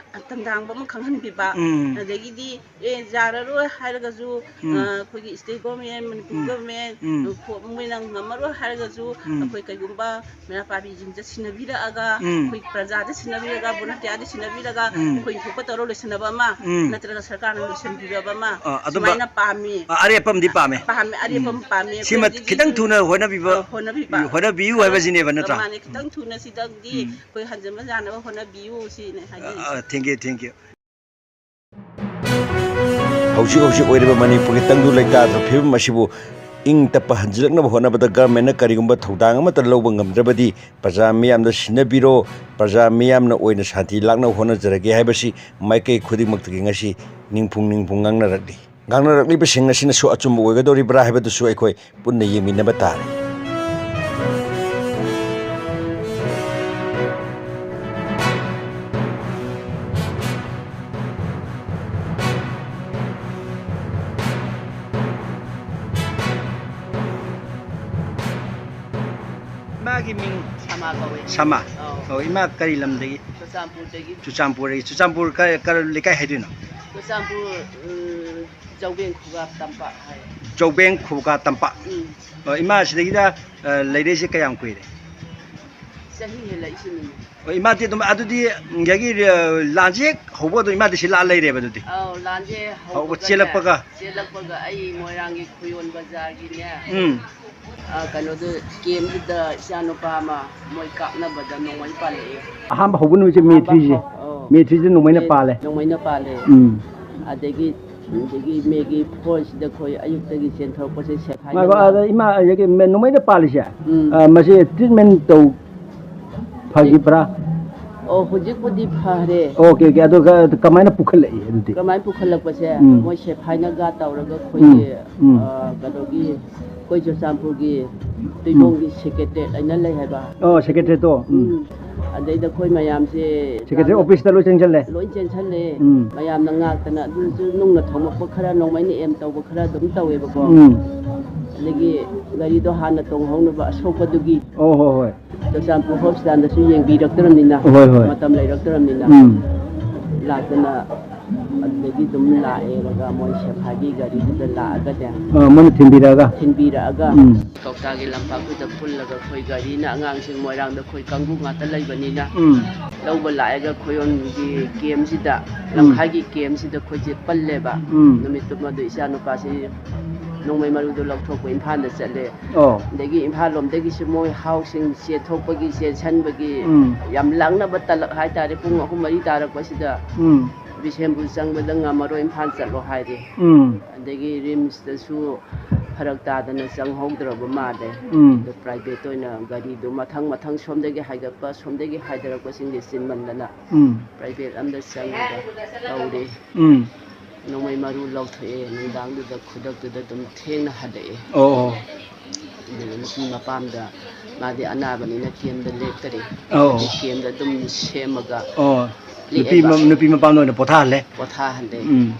ꯇꯝꯗꯥꯡꯕ ꯑꯃ ꯈꯪꯍꯟꯕꯤꯕ, ꯎꯝ꯫ ꯑꯗꯒꯤꯗꯤ ꯑꯦ, ꯌꯥꯔꯔꯣꯏ ꯍꯥꯏꯔꯒꯁꯨ, ꯎꯝ꯫ ꯑ, ꯑꯩꯈꯣꯏꯒꯤ ꯁ꯭ꯇꯦꯠ ꯒꯣꯔꯃꯦꯟ, ꯃꯅꯤꯄꯨꯔ ꯎꯝ꯫ ꯒꯣꯔꯃꯦꯟ, ꯎꯝ꯫ ꯈꯣ-, ꯃꯣꯏꯅ ꯉꯝꯃꯔꯣꯏ ꯍꯥꯏꯔꯒꯁꯨ, ꯎꯝ꯫ ꯑꯩꯈꯣꯏ ꯀꯩꯒꯨꯝꯕ ꯃꯩꯔꯥ ꯄꯥꯏꯕꯤꯁꯤꯡꯁꯦ ꯁꯤꯟꯅꯕꯤꯔꯛꯑꯒ, ꯎꯝ꯫ ꯑꯩꯈꯣꯏ ꯄ꯭ꯔꯖꯥꯗ ꯁꯤꯟꯅꯕꯤꯔꯒ, ꯚꯣꯂꯨꯟꯇꯤꯌꯥꯔꯗ ꯁꯤꯟꯅꯕꯤꯔꯒ, ꯎꯝ꯫ ꯑꯩꯈꯣꯏ ꯊꯣꯛꯄ ꯇꯧꯔ ꯂꯣꯏꯁꯤꯟꯅꯕ ꯑꯃ, ꯎꯝ꯫ ꯅꯠꯇ꯭ꯔꯒ ꯁꯔꯀꯥꯔꯅ ꯂꯣꯏꯁꯤꯟꯕꯤꯔꯕ ꯑꯃ, ꯑ, ꯑꯗꯨꯝꯕ ꯁꯨꯃꯥꯏꯅ ꯄꯥꯝꯃꯤ꯫ ꯑ, ꯑꯔꯦꯞꯄ ꯑꯃꯗꯤ ꯄꯥꯝꯃꯦ꯫ ꯄꯥꯝꯃꯦ, ꯑꯔꯦꯞꯄ ꯎꯝ꯫ ꯑꯃ ꯄꯥꯝꯃꯦ꯫ ꯁꯤꯃ ꯑꯩꯈꯣꯏ ꯍꯧꯖꯤꯛ ꯈꯤꯇꯪ ꯍꯧꯖꯤꯛ ꯊꯨꯅ ꯍꯣꯠꯅꯕꯤꯕ, ꯑ, ꯍꯣꯠꯅꯕꯤꯕ꯫ ꯍꯣꯠꯅꯕꯤꯌꯨ ꯍꯥꯏꯕꯁꯤꯅꯦꯕ, ꯅꯠꯇ꯭ꯔꯥ? ꯃꯥꯅꯦ, ꯈꯤꯇꯪ ꯎꯝ꯫ ꯊꯨꯅ ꯁꯤꯗꯪꯗꯤ ꯎꯝ꯫ ꯑꯩꯈꯣꯏ ꯍꯟꯖꯟꯕ ꯌꯥꯅꯕ ꯍꯣꯠꯅꯕꯤꯌꯨ ꯁꯤꯅꯦ ꯑ, ꯍꯥꯏꯅꯤꯡꯉꯤ꯫ ꯑ, thank you, thank you꯫ ꯍꯧꯖꯤꯛ ꯍꯧꯖꯤꯛ ꯑꯣꯏꯔꯤꯕ ꯃꯅꯤꯄꯨꯔꯒꯤ ꯇꯪꯗꯨ ꯂꯩꯇꯥꯗꯕ ꯐꯤꯕꯝ ꯑꯁꯤꯕꯨ ꯏꯪ ꯇꯞꯄ ꯍꯟꯖꯤꯜꯂꯛꯅꯕ ꯍꯣꯠꯅꯕꯗ ꯒꯚꯔꯟꯃꯦꯟꯠꯅ ꯀꯔꯤꯒꯨꯝꯕ ꯊꯧꯗꯥꯡ ꯑꯃꯠꯇ ꯂꯧꯕ ꯉꯝꯗ꯭ꯔꯕꯗꯤ ꯄ꯭ꯔꯖꯥ ꯃꯤꯌꯥꯝꯗ ꯁꯤꯟꯅꯕꯤꯔꯣ, ꯄ꯭ꯔꯖꯥ ꯃꯤꯌꯥꯝꯅ ꯑꯣꯏꯅ ꯁꯥꯟꯇꯤ ꯂꯥꯛꯅꯕ ꯍꯣꯠꯅꯖꯔꯒꯦ ꯍꯥꯏꯕꯁꯤ ꯃꯥꯏꯀꯩ ꯈꯨꯗꯤꯡꯃꯛꯇꯒꯤ ꯉꯁꯤ ꯅꯤꯡꯐꯨꯡ ꯅꯤꯡꯐꯨꯡ ꯉꯥꯡꯅꯔꯛꯂꯤ꯫ ꯉꯥꯡꯅꯔꯛꯂꯤꯕꯁꯤꯡ ꯑꯁꯤꯅꯁꯨ ꯑꯆꯨꯝꯕ ꯑꯣꯏꯒꯗꯧꯔꯤꯕ꯭ꯔꯥ ꯍꯥꯏꯕꯗꯨꯁꯨ ꯑꯩꯈꯣꯏ ꯄꯨꯟꯅ ꯌꯦꯡꯃꯤꯟꯅꯕ ꯇꯥꯔꯦ꯫ ꯏꯃꯥꯒꯤ ꯃꯤꯡ? ꯁꯃꯥ ꯀꯧꯋꯦ꯫ ꯁꯃꯥ? ꯑꯧ꯫ ꯑꯧ, ꯏꯃꯥ ꯀꯔꯤ ꯂꯝꯗꯒꯤ? ꯆꯨꯔꯆꯥꯟꯄꯨꯔꯗꯒꯤ꯫ ꯆꯨꯔꯆꯥꯟꯄꯨꯔꯗꯒꯤ꯫ ꯆꯨꯔꯆꯥꯟꯄꯨꯔ ꯀ-, ꯀꯔ-, ꯂꯩꯀꯥꯏ ꯍꯥꯏꯗꯣꯏꯅꯣ? ꯆꯨꯔꯆꯥꯟꯄꯨꯔ, ꯎꯝ, ꯆꯧꯕꯦꯡ ꯈꯨꯒꯥ ꯇꯝꯄꯥꯛ ꯍꯥꯏ꯫ ꯆꯧꯕꯦꯡ ꯈꯨꯒꯥ ꯇꯝꯄꯥꯛ꯫ ꯎꯝ꯫ ꯑꯣ, ꯏꯃꯥ ꯁꯤꯗꯩꯗ, ꯑ, ꯂꯩꯔꯛꯏꯁꯦ ꯀꯌꯥꯝ ꯀꯨꯏꯔꯦ? ꯆꯍꯤ ꯍꯦꯜꯂꯛꯏꯁꯤꯅꯤ꯫ ꯑꯣ, ꯏꯃꯥꯗꯤ ꯑꯗꯨꯝ ꯑꯗꯨꯗꯤ ꯉꯁꯥꯏꯒꯤ, ꯑ, ꯂꯥꯟꯁꯦ ꯍꯦꯛ ꯍꯧꯕ ꯑꯗꯨꯝ ꯏꯃꯥꯗꯤ ꯁꯤ ꯂꯥꯛꯑ ꯂꯩꯔꯦꯕ ꯑꯗꯨꯗꯤ? ꯑꯧ, ꯂꯥꯟꯁꯦ ꯍꯧꯕ ꯍꯧꯕꯒꯅꯦ, ꯆꯦꯜꯂꯛꯄꯒ? ꯆꯦꯜꯂꯛꯄꯒ ꯑꯩ ꯃꯣꯏꯔꯥꯡꯒꯤ ꯈꯨꯌꯣꯟ ꯕꯖꯥꯔꯒꯤꯅꯦ, ꯎꯝ꯫ ꯑ, ꯀꯩꯅꯣꯗꯨ, ꯀꯦꯝꯗꯨꯗ ꯏꯆꯥꯅꯨꯄꯥ ꯑꯃ ꯃꯣꯏ ꯀꯥꯞꯅꯕꯗ ꯅꯣꯡꯃꯩ ꯄꯥꯜꯂꯛꯑꯦ꯫ ꯑꯍꯥꯟꯕ ꯍꯧꯕ ꯅꯨꯃꯤꯠꯁꯦ ꯃꯦ ꯑꯍꯥꯟꯕ ꯊ꯭ꯔꯤꯁꯦ? ꯍꯧ-, ꯑꯧ꯫ ꯃꯦ ꯊ꯭ꯔꯤꯁꯦ ꯅꯣꯡꯃꯩꯅ ꯃꯦ-, ꯄꯥꯜꯂꯦ? ꯅꯣꯡꯃꯩꯅ ꯄꯥꯜꯂꯦ꯫ ꯎꯝ꯫ ꯑꯗꯒꯤ, ꯑꯗꯒꯤ ꯃꯦꯒꯤ ꯐꯣꯔꯁꯤꯗ ꯑꯩꯈꯣꯏ ꯑꯌꯨꯛꯇꯒꯤ ꯆꯦꯟꯊꯣꯔꯛꯄꯁꯦ ꯁꯦꯐꯥꯏꯅ ꯉꯥꯏꯈꯣ, ꯑꯗ ꯏꯃꯥ, ꯍꯧꯖꯤꯛꯀꯤ ꯃꯦ-, ꯅꯣꯡꯃꯩꯅ ꯄꯥꯜꯂꯤꯁꯦ? ꯎꯝ꯫ ꯑ, ꯃꯁꯤ ꯇ꯭ꯔꯤꯠꯃꯦꯟ ꯇꯧ ꯐꯈꯤꯕ꯭ꯔꯥ? ꯑꯣ, ꯍꯧꯖꯤꯛꯄꯨꯗꯤ ꯐꯔꯦ꯫ Okay, okay. ꯑꯗꯨꯒ ꯀꯃꯥꯏꯅ ꯄꯨꯈꯠꯂꯛꯏ ꯑꯗꯨꯗꯤ? ꯀꯃꯥꯏꯅ ꯄꯨꯈꯠꯂꯛꯄꯁꯦ, ꯎꯝ꯫ ꯃꯣꯏ ꯁꯦꯐꯥꯏꯅꯒ ꯇꯧꯔꯒ ꯑꯩꯈꯣꯏꯒꯤ, ꯎꯝ, ꯎꯝ꯫ ꯑ, ꯀꯩꯅꯣꯒꯤ ꯑꯩꯈꯣꯏ ꯆꯨꯔꯆꯥꯟꯄꯨꯔꯒꯤ ꯇꯨꯏꯕꯣꯡꯒꯤ ꯁꯦꯀ꯭ꯔꯦꯇꯔꯤꯌꯦꯠ ꯍꯥꯏꯅ ꯂꯩ ꯍꯥꯏꯕ꯫ ꯑꯣ, ꯁꯦꯀ꯭ꯔꯦꯇꯔꯤꯌꯦꯠꯇꯣ꯫ ꯎꯝ꯫ ꯎꯝ꯫ ꯑꯗꯩꯗ ꯑꯩꯈꯣꯏ ꯃꯌꯥꯝꯁꯦ ꯁꯦꯀ꯭ꯔꯦꯇꯔꯤ ꯌꯥꯝꯅ ꯑꯣꯐꯤꯁꯇ ꯂꯣꯏ ꯆꯪꯁꯜꯂꯦ? ꯂꯣꯏ ꯆꯦꯟꯁꯜꯂꯦ꯫ ꯎꯝ꯫ ꯃꯌꯥꯝꯅ ꯉꯥꯛꯇꯅ ꯑꯗꯨꯁꯨ ꯅꯨꯡꯅ ꯊꯣꯝꯃꯛꯄ ꯈꯔ, ꯅꯣꯡꯃꯩꯅ ꯑꯦꯝ ꯇꯧꯕ ꯈꯔ ꯑꯗꯨꯝ ꯇꯧꯋꯦꯕꯀꯣ꯫ ꯎꯝ꯫ ꯑꯗꯒꯤ ꯒꯥꯔꯤꯗꯣ ꯍꯥꯟꯅ ꯇꯣꯡꯍꯧꯅꯕ ꯑꯁꯣꯛꯄꯗꯨꯒꯤ ꯑꯣ, ꯍꯣꯏ, ꯍꯣꯏ꯫ ꯆꯨꯔꯆꯥꯟꯄꯨꯔ ꯍꯣꯁꯄꯤꯇꯥꯜꯗꯁꯨ ꯌꯦꯡꯕꯤꯔꯛꯇ꯭ꯔꯕꯅꯤꯅ, ꯍꯣꯏ, ꯍꯣꯏ꯫ ꯃꯇꯝ ꯂꯩꯔꯛꯇ꯭ꯔꯕꯅꯤꯅ, ꯎꯝ꯫ ꯂꯥꯛꯇꯅ ꯑꯗꯨꯗꯒꯤ ꯑꯗꯨꯝ ꯂꯥꯛꯑꯦ꯫ ꯑꯗꯨꯒ ꯃꯣꯏ ꯁꯦꯐꯥꯏꯒꯤ ꯒꯥꯔꯤꯗꯨꯗ ꯂꯥꯛꯑꯒꯅꯦ, ꯑ, ꯃꯣꯏꯅ ꯊꯤꯟꯕꯤꯔꯛꯑꯒ? ꯊꯤꯟꯕꯤꯔꯛꯑꯒ ꯎꯝ꯫ ꯀꯧꯇꯥꯒꯤ ꯂꯝꯄꯥꯛꯇꯨꯗ ꯄꯨꯜꯂꯒ ꯑꯩꯈꯣꯏ ꯒꯥꯔꯤꯅ ꯑꯉꯥꯡꯁꯤꯡ ꯃꯣꯏꯔꯥꯡꯗ ꯑꯩꯈꯣꯏ ꯀꯥꯡꯕꯨ ꯉꯥꯛꯇ ꯂꯩꯕꯅꯤꯅ ꯎꯝ꯫ ꯂꯧꯕ ꯂꯥꯛꯑꯒ ꯈꯣꯏꯌꯣꯟꯒꯤ ꯀꯦꯝꯁꯤꯗ, ꯎꯝ꯫ ꯂꯝꯈꯥꯏꯒꯤ ꯀꯦꯝꯁꯤꯗ ꯑꯩꯈꯣꯏꯁꯦ ꯄꯜꯂꯦꯕ꯫ ꯎꯝ꯫ ꯅꯨꯃꯤꯠꯇꯨꯃꯗꯨ ꯏꯆꯥ ꯅꯨꯄꯥꯁꯤ ꯅꯣꯡꯃꯩ ꯃꯔꯨꯗꯨ ꯂꯧꯊꯣꯛꯄ ꯏꯝꯐꯥꯜꯗ ꯆꯠꯂꯦ꯫ ꯑꯣ꯫ ꯑꯗꯒꯤ ꯏꯝꯐꯥꯜ ꯂꯣꯝꯗꯒꯤꯁꯨ ꯃꯣꯏ ꯍꯥꯎꯁꯤꯡ ꯆꯦꯟꯊꯣꯛꯄꯒꯤ, ꯆꯦꯟꯁꯟꯕꯒꯤ ꯎꯝ꯫ ꯌꯥꯝ ꯂꯥꯡꯅꯕ ꯇꯂꯛ ꯍꯥꯏꯇꯥꯔꯦ꯫ ꯄꯨꯡ ꯑꯍꯨꯝ ꯃꯔꯤ ꯇꯥꯔꯛꯄꯁꯤꯗ ꯎꯝ꯫ ꯕꯤꯁꯦꯝꯄꯨꯔ ꯆꯪꯕꯗ ꯉꯝꯃꯔꯣꯏ, ꯏꯝꯐꯥꯜ ꯆꯠꯂꯣ ꯍꯥꯏꯔꯦ꯫ ꯎꯝ꯫ ꯑꯗꯒꯤ ꯔꯤꯝꯁꯇꯁꯨ ꯐꯔꯛ ꯇꯥꯗꯅ ꯆꯪꯍꯧꯗ꯭ꯔꯕ ꯃꯥꯜꯂꯦ꯫ ꯎꯝ꯫ ꯑꯗꯣ ꯄ꯭ꯔꯥꯏꯚꯦꯠ ꯑꯣꯏꯅ ꯒꯥꯔꯤꯗꯣ ꯃꯊꯪ ꯃꯊꯪ ꯁꯣꯝꯗꯒꯤ ꯍꯥꯏꯒꯠꯄ, ꯁꯣꯝꯗꯒꯤ ꯍꯥꯏꯊꯔꯛꯄꯁꯤꯡꯁꯦ ꯆꯤꯟꯃꯟꯗꯅ ꯎꯝ꯫ ꯄ꯭ꯔꯥꯏꯚꯦꯠ ꯑꯝꯗ ꯆꯪꯉꯒ ꯇꯧꯔꯦ꯫ ꯎꯝ꯫ ꯅꯣꯡꯃꯩ ꯃꯔꯨ ꯂꯧꯊꯣꯛꯑꯦ꯫ ꯅꯨꯡꯗꯥꯡꯗꯨꯗ ꯈꯨꯗꯛꯇꯨꯗ ꯑꯗꯨꯝ ꯊꯦꯡꯅ ꯍꯜꯂꯛꯑꯦ꯫ ꯑꯣ, ꯑꯣ꯫ ꯑꯗꯨꯒ ꯅꯨꯄꯤ ꯃꯄꯥꯝꯗ ꯃꯥꯗꯤ ꯑꯅꯥꯕꯅꯤꯅ ꯀꯦꯝꯗ ꯂꯦꯛꯇꯔꯦ꯫ ꯑꯣ꯫ ꯀꯦꯝꯗ ꯑꯗꯨꯝ ꯁꯦꯝꯃꯒ ꯑꯣ꯫ ꯅꯨꯄꯤ ꯂꯦꯛꯑꯦꯕ꯫ ꯃ-, ꯅꯨꯄꯤ ꯃꯄꯥꯝꯗ ꯑꯣꯏꯅ ꯄꯣꯊꯥꯍꯜꯂꯦ? ꯄꯣꯊꯥꯍꯜꯂꯦ꯫ ꯎꯝ꯫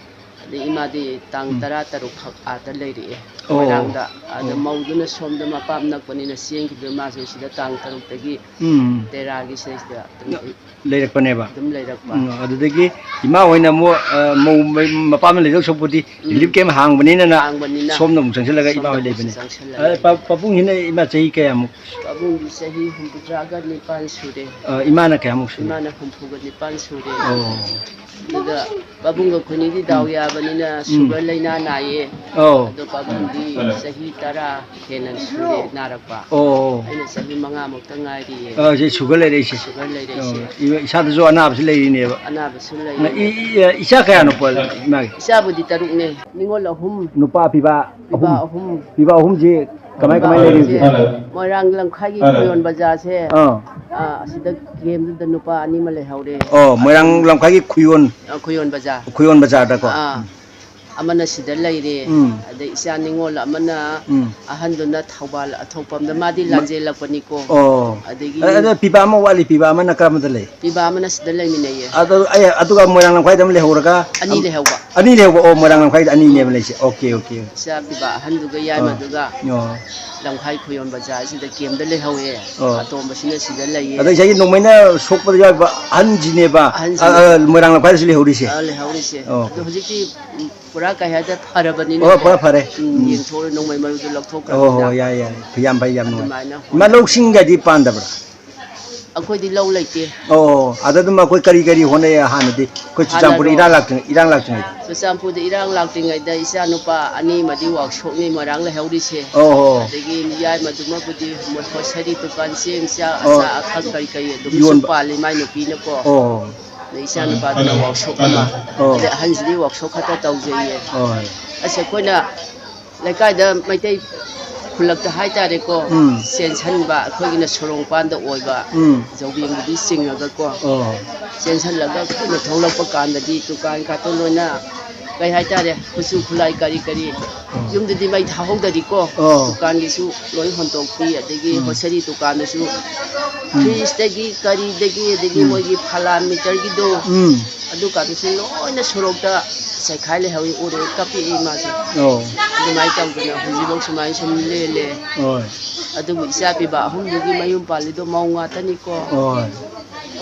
ꯑꯗꯩ ꯏꯃꯥꯗꯤ ꯇꯥꯡ ꯎꯝ꯫ ꯇꯔꯥ ꯇꯔꯨꯛ ꯈꯛ ꯑꯥꯗ ꯂꯩꯔꯛꯑꯦ, ꯑꯣ꯫ ꯃꯣꯏꯔꯥꯡꯗ꯫ ꯑꯗ ꯑꯣ꯫ ꯃꯧꯗꯨꯅ ꯁꯣꯝꯗ ꯃꯄꯥꯝ ꯅꯛꯄꯅꯤꯅ ꯆꯦꯟꯈꯤꯕꯗ ꯃꯥꯁꯨ ꯁꯤꯗ ꯇꯥꯡ ꯇꯔꯨꯛꯇꯒꯤ ꯎꯝ꯫ ꯇꯦꯔꯥꯒꯤ ꯁꯤꯗꯩꯁꯤꯗ ꯑꯗꯨꯝ ꯂꯩꯔꯛꯄꯅꯦꯕ? ꯑꯗꯨꯝ ꯂꯩꯔꯛꯄ꯫ ꯎꯝ, ꯑꯗꯨꯗꯒꯤ ꯏꯃꯥ ꯍꯣꯏꯅ ꯑꯃꯨꯛ, ꯑ, ꯃꯧ ꯃ-, ꯃꯄꯥꯝꯗ ꯂꯩꯗꯧ ꯁꯔꯨꯛꯄꯨꯗꯤ ꯎꯝ꯫ ꯔꯤꯂꯤꯐ ꯀꯦꯝ ꯍꯥꯡꯕꯅꯤꯅꯅ ꯍꯥꯡꯕꯅꯤꯅ ꯁꯣꯝꯗ ꯑꯃꯨꯛ ꯆꯪꯁꯤꯜꯂꯒ ꯏꯃꯥ ꯁꯣꯝꯗ ꯍꯣꯏ ꯑꯃꯨꯛ ꯂꯩꯕꯅꯦ꯫ ꯆꯪꯁꯤꯜꯂꯒ ꯑ, ꯄꯥ-, ꯂꯩꯕꯅꯤ꯫ ꯄꯥꯕꯨꯡꯁꯤꯅ ꯏꯃꯥ ꯆꯍꯤ ꯀꯌꯥꯃꯨꯛ? ꯄꯥꯕꯨꯡꯗꯤ ꯆꯍꯤ ꯍꯨꯝꯐꯨꯇꯔꯥꯒ ꯅꯤꯄꯥꯟ ꯁꯨꯔꯦ꯫ ꯑ, ꯏꯃꯥꯅ ꯀꯌꯥꯃꯨꯛ ꯁꯨꯔꯦ? ꯏꯃꯥꯅ ꯍꯨꯝꯐꯨꯒ ꯅꯤꯄꯥꯟ ꯁꯨꯔꯦ꯫ ꯑꯣ꯫ ꯑꯗꯨꯒ ꯄꯥꯕꯨꯡꯒ ꯑꯩꯈꯣꯏꯅꯤꯗꯤ ꯗꯥꯎ ꯎꯝ꯫ ꯌꯥꯕꯅꯤꯅ ꯎꯝ꯫ ꯁꯨꯒꯔ ꯂꯩꯅꯥ ꯅꯥꯏꯌꯦ꯫ ꯑꯧ꯫ ꯑꯗꯣ ꯄꯥꯕꯨꯡꯗꯤ ꯆꯍꯤ ꯇꯔꯥ ꯍꯦꯟꯅ ꯁꯨꯔꯦ ꯅꯥꯔꯛꯄ꯫ ꯑꯣ꯫ ꯑꯩꯅ ꯆꯍꯤ ꯃꯉꯥꯃꯨꯛꯇ ꯉꯥꯏꯔꯤꯌꯦ꯫ ꯑ, ꯁꯤ ꯁꯨꯒꯔ ꯂꯩꯔꯛꯏꯁꯦ꯫ ꯁꯨꯒꯔ ꯂꯩꯔꯛꯏꯁꯦ꯫ ꯑꯣ, ꯏ-, ꯏꯁꯥꯗꯁꯨ ꯑꯅꯥꯕꯁꯤ ꯂꯩꯔꯤꯅꯦꯕ꯫ ꯑꯅꯥꯕꯁꯨ ꯂꯩꯔꯤ꯫ ꯏ-, ꯏ-, ꯏꯆꯥ ꯀꯌꯥꯅꯣ ꯄꯣꯛ-, ꯏꯃꯥꯒꯤ? ꯏꯆꯥꯕꯨꯗꯤ ꯇꯔꯨꯛꯅꯦ꯫ ꯅꯤꯉꯣꯜ ꯑꯍꯨꯝ꯫ ꯅꯨꯄꯥ ꯑꯄꯤꯕ ꯄꯤꯕ ꯑꯍꯨꯝ꯫ ꯑꯍꯨꯝ꯫ ꯄꯤꯕ ꯑꯍꯨꯝꯁꯤ ꯀꯃꯥꯏ, ꯀꯃꯥꯏ ꯂꯩꯔꯤ ꯍꯧꯖꯤꯛ? ꯃꯣꯏꯔꯥꯡ ꯂꯝꯈꯥꯏꯒꯤ ꯈꯣꯏꯌꯣꯟ ꯕꯖꯥꯔꯁꯦ, ꯑꯥ꯫ ꯑꯥ, ꯑꯁꯤꯗ ꯀꯦꯝꯗꯨꯗ ꯅꯨꯄꯥ ꯑꯅꯤ ꯑꯃ ꯂꯩꯍꯧꯔꯦ꯫ ꯑꯣ, ꯃꯣꯏꯔꯥꯡ ꯂꯝꯈꯥꯏꯒꯤ ꯈꯨꯌꯣꯟ꯫ ꯑ, ꯈꯨꯌꯣꯟ ꯕꯖꯥꯔ꯫ ꯈꯨꯌꯣꯟ ꯕꯖꯥꯔꯗꯀꯣ? ꯑꯥ꯫ ꯎꯝ꯫ ꯑꯃꯅ ꯁꯤꯗ ꯂꯩꯔꯦ꯫ ꯎꯝ꯫ ꯑꯗꯩ ꯏꯆꯥ ꯅꯤꯉꯣꯜ ꯑꯃꯅ, ꯎꯝ꯫ ꯑꯍꯟꯗꯨꯅ ꯊꯧꯕꯥꯜ ꯑꯊꯣꯛꯄꯝꯗ, ꯃꯥꯗꯤ ꯃ-, ꯂꯥꯟꯖꯦꯜꯂꯛꯄꯅꯤꯀꯣ꯫ ꯑꯣ꯫ ꯑꯗꯒꯤ ꯑ-, ꯑꯗ ꯄꯤꯕꯥ ꯑꯃ ꯋꯥꯠꯂꯤ, ꯄꯤꯕꯥ ꯑꯃꯅ ꯀꯔꯝꯕꯗ ꯂꯩ? ꯄꯤꯕꯥ ꯑꯃꯅ ꯁꯤꯗ ꯂꯩꯃꯤꯟꯅꯩꯌꯦ꯫ ꯑꯗꯨ, ꯑꯩ, ꯑꯗꯨꯒ ꯃꯣꯏꯔꯥꯡ ꯂꯝꯈꯥꯏꯗ ꯑꯃ ꯂꯩꯍꯧꯔꯒ ꯑꯅꯤ ꯑꯝ-, ꯂꯩꯍꯧꯕ꯫ ꯑꯅꯤ ꯂꯩꯍꯧꯕ, ꯑꯣ, ꯃꯣꯏꯔꯥꯡ ꯂꯝꯈꯥꯏꯗ ꯑꯅꯤꯅꯦꯕ ꯎꯝ꯫ ꯂꯩꯁꯦ꯫ Okay, okay. ꯏꯆꯥ ꯄꯤꯕꯥ ꯑꯍꯟꯗꯨꯒ ꯑꯥ꯫ ꯌꯥꯏꯃꯗꯨꯒ ꯑꯣ꯫ ꯂꯝꯈꯥꯏ ꯈꯣꯌꯣꯝ ꯕꯖꯥꯔꯁꯤꯗ ꯀꯦꯝꯗ ꯂꯩꯍꯧꯋꯦ꯫ ꯑꯣ꯫ ꯑꯇꯣꯝꯕꯁꯤꯅ ꯁꯤꯗ ꯂꯩꯌꯦ꯫ ꯑꯗ ꯉꯁꯥꯏꯒꯤ ꯅꯣꯡꯃꯩꯅ ꯁꯣꯛꯄꯗ ꯌꯥꯎꯔꯤꯕ ꯑꯍꯟꯁꯤꯅꯦꯕ, ꯑꯍꯟꯁꯤꯅꯦ꯫ ꯑ, ꯑ, ꯃꯣꯏꯔꯥꯡ ꯂꯝꯈꯥꯏꯗꯁꯨ ꯂꯩꯍꯧꯔꯤꯁꯦ꯫ ꯑ, ꯂꯩꯍꯧꯔꯤꯁꯦ꯫ ꯑꯣ꯫ ꯑꯗꯣ ꯍꯧꯖꯤꯛꯇꯤ, ꯎꯝ, ꯄꯨꯔꯥ ꯀꯩ ꯍꯥꯏꯇꯥꯔꯦ, ꯐꯔꯕꯅꯤꯅ ꯑꯣ, ꯀꯣ꯫ ꯄꯨꯔꯥ ꯐꯔꯦ꯫ ꯎꯝ, ꯎꯝ꯫ ꯌꯦꯡꯊꯣꯛꯑꯣ, ꯅꯣꯡꯃꯩ ꯃꯔꯨꯗꯣ ꯑꯣ, ꯂꯧꯊꯣꯛꯈ꯭ꯔꯕꯅꯤꯅ꯫ ꯍꯣꯏ, ꯌꯥꯏ, ꯌꯥꯏ꯫ ꯌꯥꯝ ꯐꯩ, ꯌꯥꯝ ꯅꯨꯡꯉꯥꯏ꯫ ꯑꯗꯨꯃꯥꯏꯅ ꯏꯃꯥ, ꯍꯣꯠꯅꯩ꯫ ꯂꯧꯁꯤꯡꯒꯗꯤ ꯄꯥꯟꯗꯕ꯭ꯔꯥ? ꯑꯩꯈꯣꯏꯗꯤ ꯂꯧ ꯂꯩꯇꯦ꯫ ꯑꯣ, ꯑꯗ ꯑꯗꯨꯝ ꯑꯩꯈꯣꯏ ꯀꯔꯤ ꯀꯔꯤ ꯍꯣꯠꯅꯩ ꯍꯥꯟꯅꯗꯤ? ꯑꯩꯈꯣꯏ ꯆꯨꯔꯆꯥꯟꯄꯨꯔꯗ ꯍꯥꯟꯅꯔꯣ? ꯏꯔꯥꯡ ꯂꯥꯛꯇ꯭ꯔꯤ-, ꯏꯔꯥꯡ ꯂꯥꯛꯇ꯭ꯔꯤꯉꯩꯗ꯫ ꯆꯨꯔꯆꯥꯟꯄꯨꯔꯗ ꯏꯔꯥꯡ ꯂꯥꯛꯇ꯭ꯔꯤꯉꯩꯗ ꯏꯆꯥ ꯅꯨꯄꯥ ꯑꯅꯤꯃꯗꯤ ꯋꯥꯛꯁꯣꯞꯅꯤ ꯃꯣꯏꯔꯥꯡ ꯂꯩꯍꯧꯔꯤꯁꯦ꯫ ꯑꯣ, ꯍꯣ꯫ ꯑꯗꯒꯤ ꯌꯥꯏꯃꯗꯨꯃꯕꯨꯗꯤ ꯃꯣꯏ ꯍꯣꯁꯔꯤ ꯗꯨꯀꯥꯟ, ꯆꯦꯡ, ꯆꯥꯛ, ꯑꯣ꯫ ꯑꯆꯥ ꯑꯊꯛ ꯀꯔꯤ ꯀꯔꯤ ꯑꯗꯨꯝꯁꯨ ꯌꯣꯟꯕ꯫ ꯄꯥꯜꯂꯤ ꯃꯥꯏ ꯅꯨꯄꯤꯅꯀꯣ꯫ ꯑꯣ꯫ ꯑꯗꯩ ꯏꯆꯥ ꯅꯨꯄꯥꯗꯨꯅ ꯋꯥꯛꯁꯣꯞ ꯑꯃ꯫ ꯑꯣ꯫ ꯑꯗꯩ ꯑꯍꯟꯁꯤꯗꯤ ꯋꯥꯛꯁꯣꯞ ꯈꯛꯇ ꯇꯧꯖꯩꯌꯦ꯫ ꯍꯣꯏ꯫ ꯑꯁ, ꯑꯩꯈꯣꯏꯅ ꯂꯩꯀꯥꯏꯗ ꯃꯩꯇꯩ ꯈꯨꯜꯂꯛꯇ ꯍꯥꯏꯇꯥꯔꯦꯀꯣ, ꯎꯝ꯫ ꯆꯦꯟꯁꯟꯕ, ꯑꯩꯈꯣꯏꯒꯤꯅ ꯁꯣꯔꯣꯡꯄꯥꯟꯗ ꯑꯣꯏꯕ, ꯎꯝ꯫ ꯖꯧꯕꯦꯡꯕꯨꯗꯤ ꯆꯤꯡꯉꯒꯀꯣ, ꯑꯣ꯫ ꯆꯦꯟꯁꯜꯂꯒ ꯑꯩꯈꯣꯏꯅ ꯊꯣꯛꯂꯛꯄ ꯀꯥꯟꯗꯗꯤ ꯗꯨꯀꯥꯟ ꯀꯥꯇꯣ ꯂꯣꯏꯅ, ꯀꯩ ꯍꯥꯏꯇꯥꯔꯦ, ꯈꯨꯠꯁꯨ ꯈꯨꯠꯂꯥꯏ ꯀꯔꯤ ꯀꯔꯤ, ꯑꯣ꯫ ꯌꯨꯝꯗꯗꯤ ꯃꯩ ꯊꯥꯍꯧꯗꯔꯤꯀꯣ, ꯑꯣ꯫ ꯗꯨꯀꯥꯟꯒꯤꯁꯨ ꯂꯣꯏ ꯍꯣꯟꯇꯣꯛꯄꯤ, ꯑꯗꯒꯤ ꯎꯝ꯫ ꯒ꯭ꯔꯣꯁꯔꯤ ꯗꯨꯀꯥꯟꯗꯁꯨ ꯎꯝ꯫ ꯐ꯭ꯔꯤꯖꯇꯒꯤ ꯀꯔꯤꯗꯒꯤ, ꯑꯗꯒꯤ ꯎꯝ꯫ ꯃꯣꯏꯒꯤ ꯐꯂꯥꯟ ꯃꯤꯇꯔꯒꯤꯗꯣ, ꯎꯝ꯫ ꯑꯗꯨꯀꯥꯟꯗꯁꯨ ꯂꯣꯏꯅ ꯁꯣꯔꯣꯛꯇ ꯆꯥꯏꯈꯥꯏ ꯂꯩꯍꯧꯏ, ꯎꯔꯦ, ꯀꯞꯄꯛꯏ ꯃꯥꯁꯨ꯫ ꯑꯣ꯫ ꯑꯗꯨꯃꯥꯏꯅ ꯇꯧꯗꯅ ꯍꯧꯖꯤꯛꯐꯥꯎ ꯁꯨꯃꯥꯏꯅ ꯁꯨꯝ ꯂꯦꯜꯂꯦ꯫ ꯍꯣꯏ꯫ ꯑꯗꯨꯕꯨ ꯏꯆꯥ ꯄꯤꯕ ꯑꯍꯨꯝꯗꯨꯒꯤ ꯃꯌꯨꯝ ꯄꯥꯜꯂꯤꯗꯣ ꯃꯧ ꯉꯥꯛꯇꯅꯤꯀꯣ꯫ ꯍꯣꯏ꯫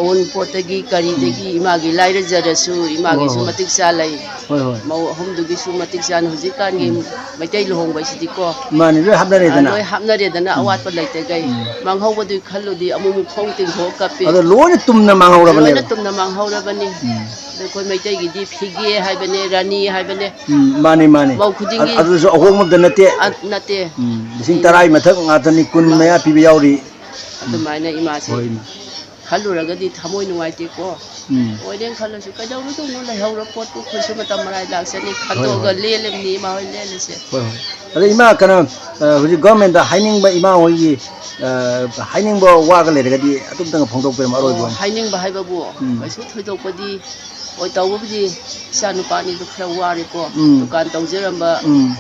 ꯑꯋꯨꯟꯄꯣꯠꯇꯒꯤ ꯀꯔꯤꯗꯒꯤ ꯎꯝ꯫ ꯏꯃꯥꯒꯤ ꯂꯥꯏꯔꯖꯔꯁꯨ ꯍꯣꯏ, ꯏꯃꯥꯒꯤꯁꯨ ꯍꯣꯏ꯫ ꯃꯇꯤꯛ ꯆꯥ ꯂꯩ꯫ ꯍꯣꯏ, ꯍꯣꯏ꯫ ꯃꯧ ꯑꯍꯨꯝꯗꯨꯒꯤꯁꯨ ꯃꯇꯤꯛ ꯆꯥꯅ ꯍꯧꯖꯤꯛꯀꯥꯟꯒꯤ ꯎꯝ꯫ ꯃꯩꯇꯩ ꯂꯨꯍꯣꯡꯕꯁꯤꯗꯤꯀꯣ꯫ ꯃꯥꯅꯤ, ꯂꯣꯏ ꯑ, ꯍꯥꯞꯅꯔꯦꯗꯅ꯫ ꯂꯣꯏ ꯍꯥꯞꯅꯔꯦꯗꯅ, ꯎꯝ꯫ ꯑꯋꯥꯠꯄ ꯂꯩꯇꯈꯩ꯫ ꯎꯝ꯫ ꯃꯥꯡꯍꯧꯕꯗꯨꯒꯤ ꯈꯜꯂꯨꯗꯤ ꯑꯃꯨꯛ ꯃꯨꯛ ꯈꯣꯡ ꯇꯤꯡꯊꯣꯛꯑ ꯀꯞꯄꯤ꯫ ꯑꯗꯣ ꯂꯣꯏꯅ ꯇꯨꯝꯅ ꯃꯥꯡꯍꯧꯔꯕꯅꯦꯕ꯫ ꯂꯣꯏꯅ ꯇꯨꯝꯅ ꯃꯥꯡꯍꯧꯔꯕꯅꯤ꯫ ꯎꯝ꯫ ꯑꯗꯣ ꯑꯩꯈꯣꯏ ꯃꯩꯇꯩꯒꯤꯗꯤ ꯐꯤꯒꯦ ꯍꯥꯏꯕꯅꯦ, ꯔꯥꯅꯤ ꯍꯥꯏꯕꯅꯦ꯫ ꯎꯝ, ꯃꯥꯅꯤ, ꯃꯥꯅꯤ꯫ ꯃꯧ ꯈꯨꯗꯤꯡꯒꯤ ꯑ-, ꯑꯗꯨꯁꯨ ꯑꯍꯣꯡꯕ ꯑꯝꯇ ꯅꯠꯇꯦ꯫ ꯑ, ꯅꯠꯇꯦ꯫ ꯎꯝ, ꯂꯤꯁꯤꯡ ꯇꯔꯥꯒꯤ ꯃꯊꯛ ꯉꯥꯛꯇꯅꯤ, ꯀꯨꯟ ꯃꯥꯅꯤ꯫ ꯃꯌꯥ ꯄꯤꯕ ꯌꯥꯎꯔꯤ꯫ ꯎꯝ꯫ ꯑꯗꯨꯃꯥꯏꯅ ꯏꯃꯥꯁꯦ ꯍꯣꯏ, ꯏꯃꯥ꯫ ꯈꯜꯂꯨꯔꯒꯗꯤ ꯊꯃꯣꯏ ꯅꯨꯡꯉꯥꯏꯇꯦꯀꯣ꯫ ꯎꯝ꯫ ꯑꯣꯏꯔꯦꯅ ꯈꯜꯂꯁꯨ ꯀꯩꯗꯧꯔꯨꯗꯧꯅꯣ, ꯂꯩꯍꯧꯔ ꯄꯣꯠꯄꯨ, ꯑꯩꯈꯣꯏꯁꯨ ꯃꯇꯝ ꯃꯔꯥꯏ ꯂꯥꯛꯆꯅꯤ ꯍꯣꯏ, ꯈꯟꯗꯣꯛꯑꯒ ꯍꯣꯏ꯫ ꯂꯦꯜꯂꯤꯕꯅꯤ ꯏꯃꯥ ꯍꯣꯏ ꯂꯦꯜꯂꯤꯁꯦ꯫ ꯍꯣꯏ, ꯍꯣꯏ꯫ ꯑꯗꯣ ꯏꯃꯥ, ꯀꯩꯅꯣ, ꯑ, ꯍꯧꯖꯤꯛ ꯒꯣꯔꯃꯦꯟꯗ ꯍꯥꯏꯅꯤꯡꯕ ꯏꯃꯥ ꯍꯣꯏꯒꯤ, ꯑ, ꯍꯥꯏꯅꯤꯡꯕ ꯋꯥꯒ ꯂꯩꯔꯒꯗꯤ ꯑꯗꯨꯝꯇꯪꯒ ꯐꯣꯡꯗꯣꯛꯄꯤꯔꯝꯃꯣ, ꯑꯔꯣꯏꯕ ꯑꯣ, ꯑꯣꯏꯅ꯫ ꯍꯥꯏꯅꯤꯡꯕ ꯍꯥꯏꯕꯕꯨ ꯎꯝ꯫ ꯀꯩꯁꯨ ꯊꯣꯏꯗꯣꯛꯄꯗꯤ ꯍꯣꯏ, ꯇꯧꯕꯕꯨꯗꯤ ꯏꯆꯥ ꯅꯨꯄꯥꯅꯤꯗꯨ ꯈꯔ ꯋꯥꯔꯦꯀꯣ꯫ ꯎꯝ꯫ ꯗꯨꯀꯥꯟ ꯇꯧꯖꯔꯝꯕ, ꯎꯝ꯫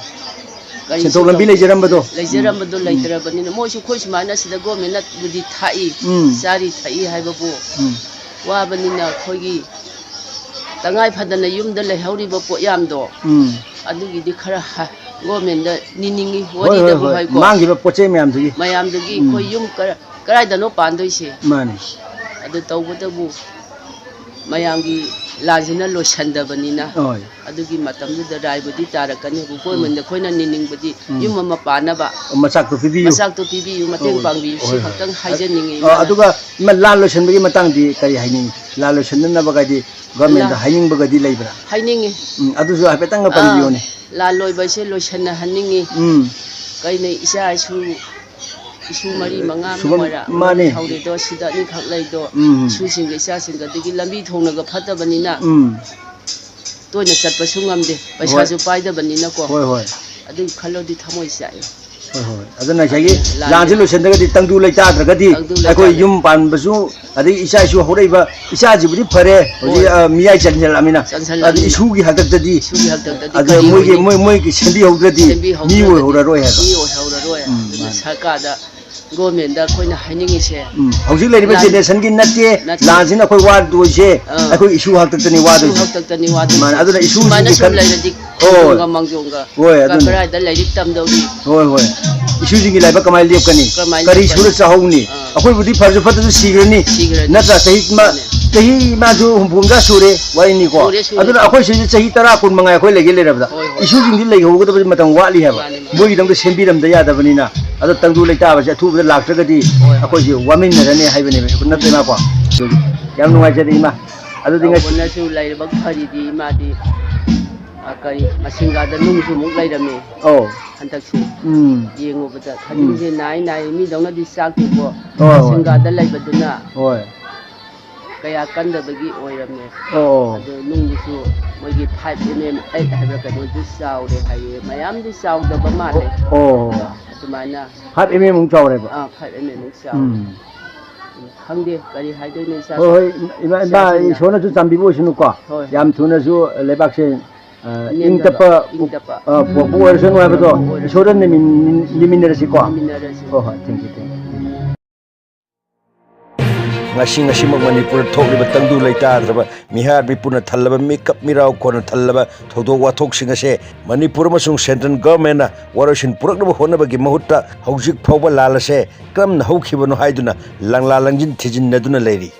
ꯀꯔꯤꯁꯨ ꯁꯦꯟꯊꯣꯛ ꯂꯝꯕꯤ ꯇꯧ-, ꯂꯩꯖꯔꯝꯕꯗꯣ? ꯂꯩꯖꯔꯝꯕꯗꯣ ꯎꯝ꯫ ꯂꯩꯇ꯭ꯔꯕꯅꯤꯅ, ꯃꯣꯏꯁꯨ ꯑꯩꯈꯣꯏ ꯁꯨꯃꯥꯏꯅ ꯁꯤꯗ ꯒꯣꯔꯃꯦꯟꯅꯕꯨꯗꯤ ꯊꯥꯛꯏ, ꯎꯝ꯫ ꯆꯥꯔꯤ ꯊꯛꯏ ꯍꯥꯏꯕꯕꯨ, ꯎꯝ꯫ ꯋꯥꯕꯅꯤꯅ ꯑꯩꯈꯣꯏꯒꯤ ꯇꯉꯥꯏ ꯐꯗꯅ ꯌꯨꯝꯗ ꯂꯩꯍꯧꯔꯤꯕ ꯄꯣꯠꯌꯥꯝꯗꯣ, ꯎꯝ꯫ ꯑꯗꯨꯒꯤꯗꯤ ꯈꯔ ꯍ-, ꯒꯣꯔꯃꯦꯟꯗ ꯅꯤꯅꯤꯡꯉꯤ, ꯍꯣꯏ, ꯍꯣꯏ, ꯋꯥꯔꯤꯗꯕꯨ ꯍꯣꯏ꯫ ꯍꯥꯏꯀꯣ꯫ ꯃꯥꯡꯈꯤꯕ ꯄꯣꯠ ꯆꯩ ꯃꯌꯥꯝꯗꯨꯒꯤ꯫ ꯃꯌꯥꯝꯗꯨꯒꯤ ꯎꯝ꯫ ꯑꯩꯈꯣꯏ ꯌꯨꯝ ꯀꯔ-, ꯀꯗꯥꯏꯗꯅꯣ ꯄꯥꯟꯗꯣꯏꯁꯦ? ꯃꯥꯅꯤ꯫ ꯑꯗꯨ ꯇꯧꯕꯇꯕꯨ ꯃꯌꯥꯝꯒꯤ ꯂꯥꯟꯁꯤꯅ ꯂꯣꯏꯁꯟꯗꯕꯅꯤꯅ, ꯍꯣꯏ꯫ ꯑꯗꯨꯒꯤ ꯃꯇꯝꯗꯨꯗ ꯔꯥꯏꯕꯨꯗꯤ ꯇꯥꯔꯛꯀꯅꯤ꯫ ꯎꯝ꯫ ꯒꯣꯔꯃꯦꯟꯗ ꯑꯩꯈꯣꯏꯅ ꯅꯤꯅꯤꯡꯕꯗꯤ ꯎꯝ꯫ ꯌꯨꯝ ꯑꯃ ꯄꯥꯟꯅꯕ, ꯃꯆꯥꯛꯇꯣ ꯄꯤꯕꯤꯌꯨ꯫ ꯃꯆꯥꯛꯇꯣ ꯄꯤꯕꯤꯌꯨ, ꯃꯇꯦꯡ ꯍꯣꯏ, ꯄꯥꯡꯕꯤꯌꯨ, ꯁꯤ ꯍꯣꯏ, ꯍꯣꯏ꯫ ꯈꯛꯇꯪ ꯍꯥꯏꯖꯅꯤꯡꯉꯤ ꯑ, ꯏꯃꯥꯅ꯫ ꯑꯗꯨꯒ ꯏꯃꯥ, ꯂꯥꯟ ꯂꯣꯏꯁꯟꯕꯒꯤ ꯃꯇꯥꯡꯗꯤ ꯀꯔꯤ ꯍꯥꯏꯅꯤꯡꯉꯤ? ꯂꯥꯟ ꯂꯣꯏꯁꯟꯅꯅꯕꯒꯗꯤ ꯒꯣꯔꯃꯦꯟꯗ ꯂꯥꯟ ꯍꯥꯏꯅꯤꯡꯕꯒꯗꯤ ꯂꯩꯕ꯭ꯔꯥ? ꯍꯥꯏꯅꯤꯡꯉꯤ꯫ ꯎꯝ, ꯑꯗꯨꯁꯨ ꯍꯥꯏꯐꯦꯠꯇꯪꯒ ꯑꯥ, ꯄꯟꯕꯤꯌꯨꯅꯦ꯫ ꯂꯥꯟ ꯂꯣꯏꯕꯁꯦ ꯂꯣꯏꯁꯟꯅꯍꯟꯅꯤꯡꯉꯤ꯫ ꯎꯝ꯫ ꯀꯩꯅꯣ, ꯏꯆꯥ ꯏꯁꯨ, ꯏꯁꯨ ꯃꯔꯤ ꯃꯉꯥ ꯑꯃ ꯁꯨꯕꯝ-, ꯑꯣꯏꯔ-, ꯃꯥꯅꯦ꯫ ꯍꯧꯔꯦꯗꯣ, ꯁꯤꯗ ꯑꯅꯤꯈꯛ ꯂꯩꯗꯣ, ꯎꯝ꯫ ꯏꯁꯨꯁꯤꯡꯒ ꯏꯆꯥꯁꯤꯡꯒ, ꯑꯗꯒꯤ ꯂꯝꯕꯤ ꯊꯣꯡꯅꯒ ꯐꯠꯇꯕꯅꯤꯅ, ꯎꯝ꯫ ꯇꯣꯏꯅ ꯆꯠꯄꯁꯨ ꯉꯝꯗꯦ, ꯍꯣꯏ꯫ ꯄꯩꯁꯥꯁꯨ ꯄꯥꯏꯗꯕꯅꯤꯅꯀꯣ꯫ ꯍꯣꯏ, ꯍꯣꯏ꯫ ꯑꯗꯨꯒꯤ ꯈꯜꯂꯨꯔꯗꯤ ꯊꯃꯣꯏ ꯆꯥꯛꯑꯦ꯫ ꯍꯣꯏ, ꯍꯣꯏ꯫ ꯑꯗꯨꯅ ꯉꯁꯥꯏꯒꯤ ꯑꯗꯨꯅ ꯂꯥꯟꯁꯦ ꯂꯥꯟꯁꯦ ꯂꯣꯏꯁꯤꯟꯗ꯭ꯔꯒꯗꯤ, ꯇꯪꯗꯨ ꯂꯩꯇꯥꯗ꯭ꯔꯒꯗꯤ ꯇꯪꯗꯨ ꯑꯩꯈꯣꯏ ꯂꯩꯇꯥꯗ꯭ꯔꯒꯗꯤ꯫ ꯌꯨꯝ ꯄꯥꯟꯕꯁꯨ, ꯑꯗꯒꯤ ꯏꯆꯥ ꯏꯁꯨ ꯍꯧꯔꯛꯏꯕ ꯏꯆꯥꯁꯤꯕꯨꯗꯤ ꯐꯔꯦ, ꯍꯧꯖꯤꯛ, ꯍꯣꯏ꯫ ꯑ, ꯃꯤꯌꯥꯏ ꯆꯟꯁꯤꯜꯂꯛꯑꯃꯤꯅ꯫ ꯆꯟꯁꯤꯜꯂꯛꯑꯃꯤꯅ꯫ ꯑꯗꯨ ꯏꯁꯨꯒꯤ ꯍꯥꯛꯇꯛꯇꯗꯤ, ꯏꯁꯨꯒꯤ ꯍꯥꯛꯇꯛꯇꯗꯤ ꯑꯗꯨ ꯀꯔꯤ ꯃꯣꯏꯒꯤ, ꯑꯣꯏꯅꯤ? ꯃꯣꯏ, ꯃꯣꯏꯒꯤ ꯁꯦꯝꯕꯤꯍꯧꯗ꯭ꯔꯗꯤ ꯃꯤ ꯁꯦꯝꯕꯤꯍꯧꯗ꯭ꯔꯒꯗꯤ ꯑꯣꯏꯍꯧꯔꯔꯣꯏ ꯍꯥꯏꯕ꯫ ꯃꯤ ꯑꯣꯏꯍꯧꯔꯔꯣꯏ꯫ ꯎꯝ, ꯑꯗꯨꯅ ꯃꯥꯅꯤ꯫ ꯁꯔꯀꯥꯔꯗ, ꯒꯣꯔꯃꯦꯟꯗ ꯑꯩꯈꯣꯏꯅ ꯍꯥꯏꯅꯤꯡꯉꯤꯁꯦ, ꯎꯝ, ꯍꯧꯖꯤꯛ ꯂꯩꯔꯤꯕ ꯂꯥꯟ-, ꯖꯦꯅꯦꯔꯦꯁꯟꯒꯤ ꯅꯠꯇꯦ, ꯅꯠꯇꯦ꯫ ꯂꯥꯟꯁꯤꯅ ꯑꯩꯈꯣꯏ ꯋꯥꯗꯣꯏꯁꯦ, ꯑꯥ꯫ ꯑꯩꯈꯣꯏ ꯏꯁꯨ ꯍꯥꯛꯇꯛꯇꯅꯤ ꯏꯁꯨ ꯋꯥꯗꯣꯏꯁꯦ꯫ ꯍꯥꯛꯇꯛꯇꯅꯤ ꯋꯥꯗꯣꯏꯁꯦ꯫ ꯃꯥꯅꯤ, ꯑꯗꯨꯅ ꯏꯁꯨꯁꯤꯡꯒꯤ ꯁꯨꯃꯥꯏꯅ ꯁꯨꯝ ꯈꯟ-, ꯂꯩꯔꯗꯤ ꯍꯣꯏ꯫ ꯈꯣꯡꯖꯣꯝꯒ ꯃꯥꯡꯖꯣꯝꯒ ꯍꯣꯏ, ꯑꯗꯨꯅꯤ꯫ ꯀꯗꯥꯏꯗ ꯂꯥꯏꯔꯤꯛ ꯇꯝꯗꯧꯔꯤ? ꯍꯣꯏ, ꯍꯣꯏ꯫ ꯏꯁꯨꯁꯤꯡꯒꯤ ꯂꯥꯏꯕꯛ ꯀꯃꯥꯏꯅ ꯂꯦꯞꯀꯅꯤ? ꯀꯃꯥꯏꯅ ꯀꯔꯤ ꯂꯦꯞꯀꯅꯤ? ꯁꯨꯔ ꯆꯥꯍꯧꯅꯤ? ꯑꯥ꯫ ꯑꯩꯈꯣꯏꯕꯨꯗꯤ ꯐꯔꯁꯨ ꯐꯠꯇ꯭ꯔꯁꯨ ꯁꯤꯈ꯭ꯔꯅꯤ꯫ ꯁꯤꯈ꯭ꯔꯅꯤ꯫ ꯅꯠꯇ꯭ꯔꯥ? ꯆꯍꯤ ꯃꯥ-, ꯃꯥꯅꯦ꯫ ꯆꯍꯤ ꯃꯥꯁꯨ ꯍꯨꯝꯐꯨ ꯍꯨꯝꯗ꯭ꯔꯥ ꯁꯨꯔꯦ, ꯋꯥꯔꯤꯅꯤꯀꯣ꯫ ꯁꯨꯔꯦ, ꯁꯨꯔꯦ꯫ ꯑꯗꯨꯅ ꯑꯩꯈꯣꯏ ꯁꯤꯗ ꯆꯍꯤ ꯇꯔꯥ, ꯀꯨꯟ ꯃꯉꯥꯏ ꯑꯩꯈꯣꯏ ꯂꯩꯒꯦ ꯂꯩꯔꯕꯗ꯫ ꯍꯣꯏ, ꯍꯣꯏ꯫ ꯏꯁꯨꯁꯤꯡꯗꯤ ꯂꯩꯍꯧꯒꯗꯕꯁꯦ ꯃꯇꯝ ꯋꯥꯠꯂꯤ ꯍꯥꯏꯕ꯫ ꯃꯥꯅꯦ, ꯃꯥꯅꯦ꯫ ꯃꯣꯏꯒꯤꯗꯃꯛꯇ ꯁꯦꯝꯕꯤꯔꯝꯗ ꯌꯥꯗꯕꯅꯤꯅ꯫ ꯑꯗꯣ ꯇꯪꯗꯨ ꯂꯩꯇꯥꯕꯁꯦ ꯑꯊꯨꯕꯗ ꯂꯥꯛꯇ꯭ꯔꯒꯗꯤ ꯍꯣꯏ, ꯍꯣꯏ꯫ ꯑꯩꯈꯣꯏꯁꯦ ꯋꯥꯃꯤꯟꯅꯔꯅꯤ ꯍꯥꯏꯕꯅꯦꯕ, ꯅꯠꯇ꯭ꯔ ꯏꯃꯥꯀꯣ? ꯌꯥꯝ ꯅꯨꯡꯉꯥꯏꯖꯔꯦ ꯏꯃꯥ꯫ ꯑꯗꯨꯗꯤ ꯉꯁꯤ ꯇꯧꯕꯅꯁꯨ ꯂꯥꯏꯕꯛ ꯐꯔꯤꯗꯤ ꯏꯃꯥꯗꯤ, ꯑ, ꯀꯔꯤ, ꯃꯁꯤꯡꯒꯥꯗ ꯅꯨꯡꯁꯨ ꯑꯃꯨꯛ ꯂꯩꯔꯝꯃꯦ꯫ ꯑꯧ꯫ ꯍꯟꯗꯛꯁꯦ ꯎꯝ꯫ ꯌꯦꯡꯉꯨꯕꯗ ꯎꯝ꯫ ꯈꯖꯤꯡꯁꯦ ꯅꯥꯏ ꯅꯥꯏ, ꯃꯤꯗꯧꯅꯗꯤ ꯆꯥꯛꯇꯦꯀꯣ꯫ ꯍꯣꯏ, ꯍꯣꯏ꯫ ꯃꯁꯤꯡꯒꯥꯗ ꯂꯩꯕꯗꯨꯅ ꯍꯣꯏ꯫ ꯀꯌꯥ ꯀꯟꯗꯕꯒꯤ ꯑꯣꯏꯔꯝꯃꯦ꯫ ꯑꯣ꯫ ꯑꯗꯣ ꯅꯨꯡꯗꯨꯁꯨ ꯃꯣꯏꯒꯤ five M M eight ꯍꯥꯏꯕ꯭ꯔꯥ ꯀꯩꯅꯣꯗꯨ ꯆꯥꯎꯔꯦ ꯍꯥꯏꯌꯦ꯫ ꯃꯌꯥꯝꯗꯤ ꯆꯥꯎꯗꯕ ꯃꯥꯜꯂꯦ꯫ ꯑꯣ꯫ ꯑꯗꯨꯃꯥꯏꯅ five M M ꯃꯨꯛ ꯆꯥꯎꯔꯦꯕ? ꯑꯥ, five M M ꯃꯨꯛ ꯆꯥꯎꯔꯦ꯫ ꯎꯝ꯫ ꯈꯪꯗꯦ ꯀꯔꯤ ꯍꯥꯏꯗꯣꯏꯅꯣ ꯏꯆꯥ꯫ ꯍꯣꯏ ꯍꯣꯏ, ꯏꯃꯥ ꯏꯃꯥ, ꯏꯆꯥꯁꯤꯡꯅ꯫ ꯏꯁꯣꯔꯅꯁꯨ ꯆꯥꯟꯕꯤꯕ ꯑꯣꯏꯁꯅꯨꯀꯣ꯫ ꯍꯣꯏ꯫ ꯌꯥꯝ ꯊꯨꯅꯁꯨ ꯂꯩꯕꯥꯛꯁꯦ, ꯑ, ꯅꯦꯝꯅꯕ, ꯏꯪ ꯇꯞꯄ ꯏꯪ ꯇꯞꯄ꯫ ꯑ, ꯄꯨꯔꯛꯄ ꯑꯣꯏꯔꯁꯅꯨ ꯍꯥꯏꯕꯗꯣ ꯑꯣꯏꯔꯁꯅꯨ꯫ ꯏꯁꯣꯔꯗ ꯅꯤꯃꯤꯟ- ꯅꯤꯃꯤꯟꯅꯔꯁꯤꯀꯣ꯫ ꯅꯤꯃꯤꯟꯅꯔꯁꯤ꯫ ꯍꯣꯏ ꯍꯣꯏ, thank you, thank you. ꯉꯁꯤ ꯉꯁꯤꯃꯛ ꯃꯅꯤꯄꯨꯔꯗ ꯊꯣꯛꯂꯤꯕ ꯇꯪꯗꯨ ꯂꯩꯇꯥꯗ꯭ꯔꯕ ꯃꯤꯍꯥꯠ ꯃꯤꯄꯨꯅ ꯊꯜꯂꯕ, ꯃꯤꯀꯞ ꯃꯤꯔꯥꯎ ꯀꯣꯟꯅ ꯊꯜꯂꯕ ꯊꯧꯗꯣꯛ ꯋꯥꯊꯣꯛꯁꯤꯡ ꯑꯁꯦ ꯃꯅꯤꯄꯨꯔ ꯑꯃꯁꯨꯡ central governmentꯅ ꯋꯥꯔꯣꯏꯁꯤꯟ ꯄꯨꯔꯛꯅꯕ ꯍꯣꯠꯅꯕꯒꯤ ꯃꯍꯨꯠꯇ ꯍꯧꯖꯤꯛ ꯐꯥꯎꯕ ꯂꯥꯜ ꯑꯁꯦ ꯀꯔꯝꯅ ꯍꯧꯈꯤꯕꯅꯣ ꯍꯥꯏꯗꯨꯅ ꯂꯪꯂꯥ ꯂꯪꯖꯤꯟ ꯊꯤꯖꯤꯟꯅꯗꯨꯅ ꯂꯩꯔꯤ꯫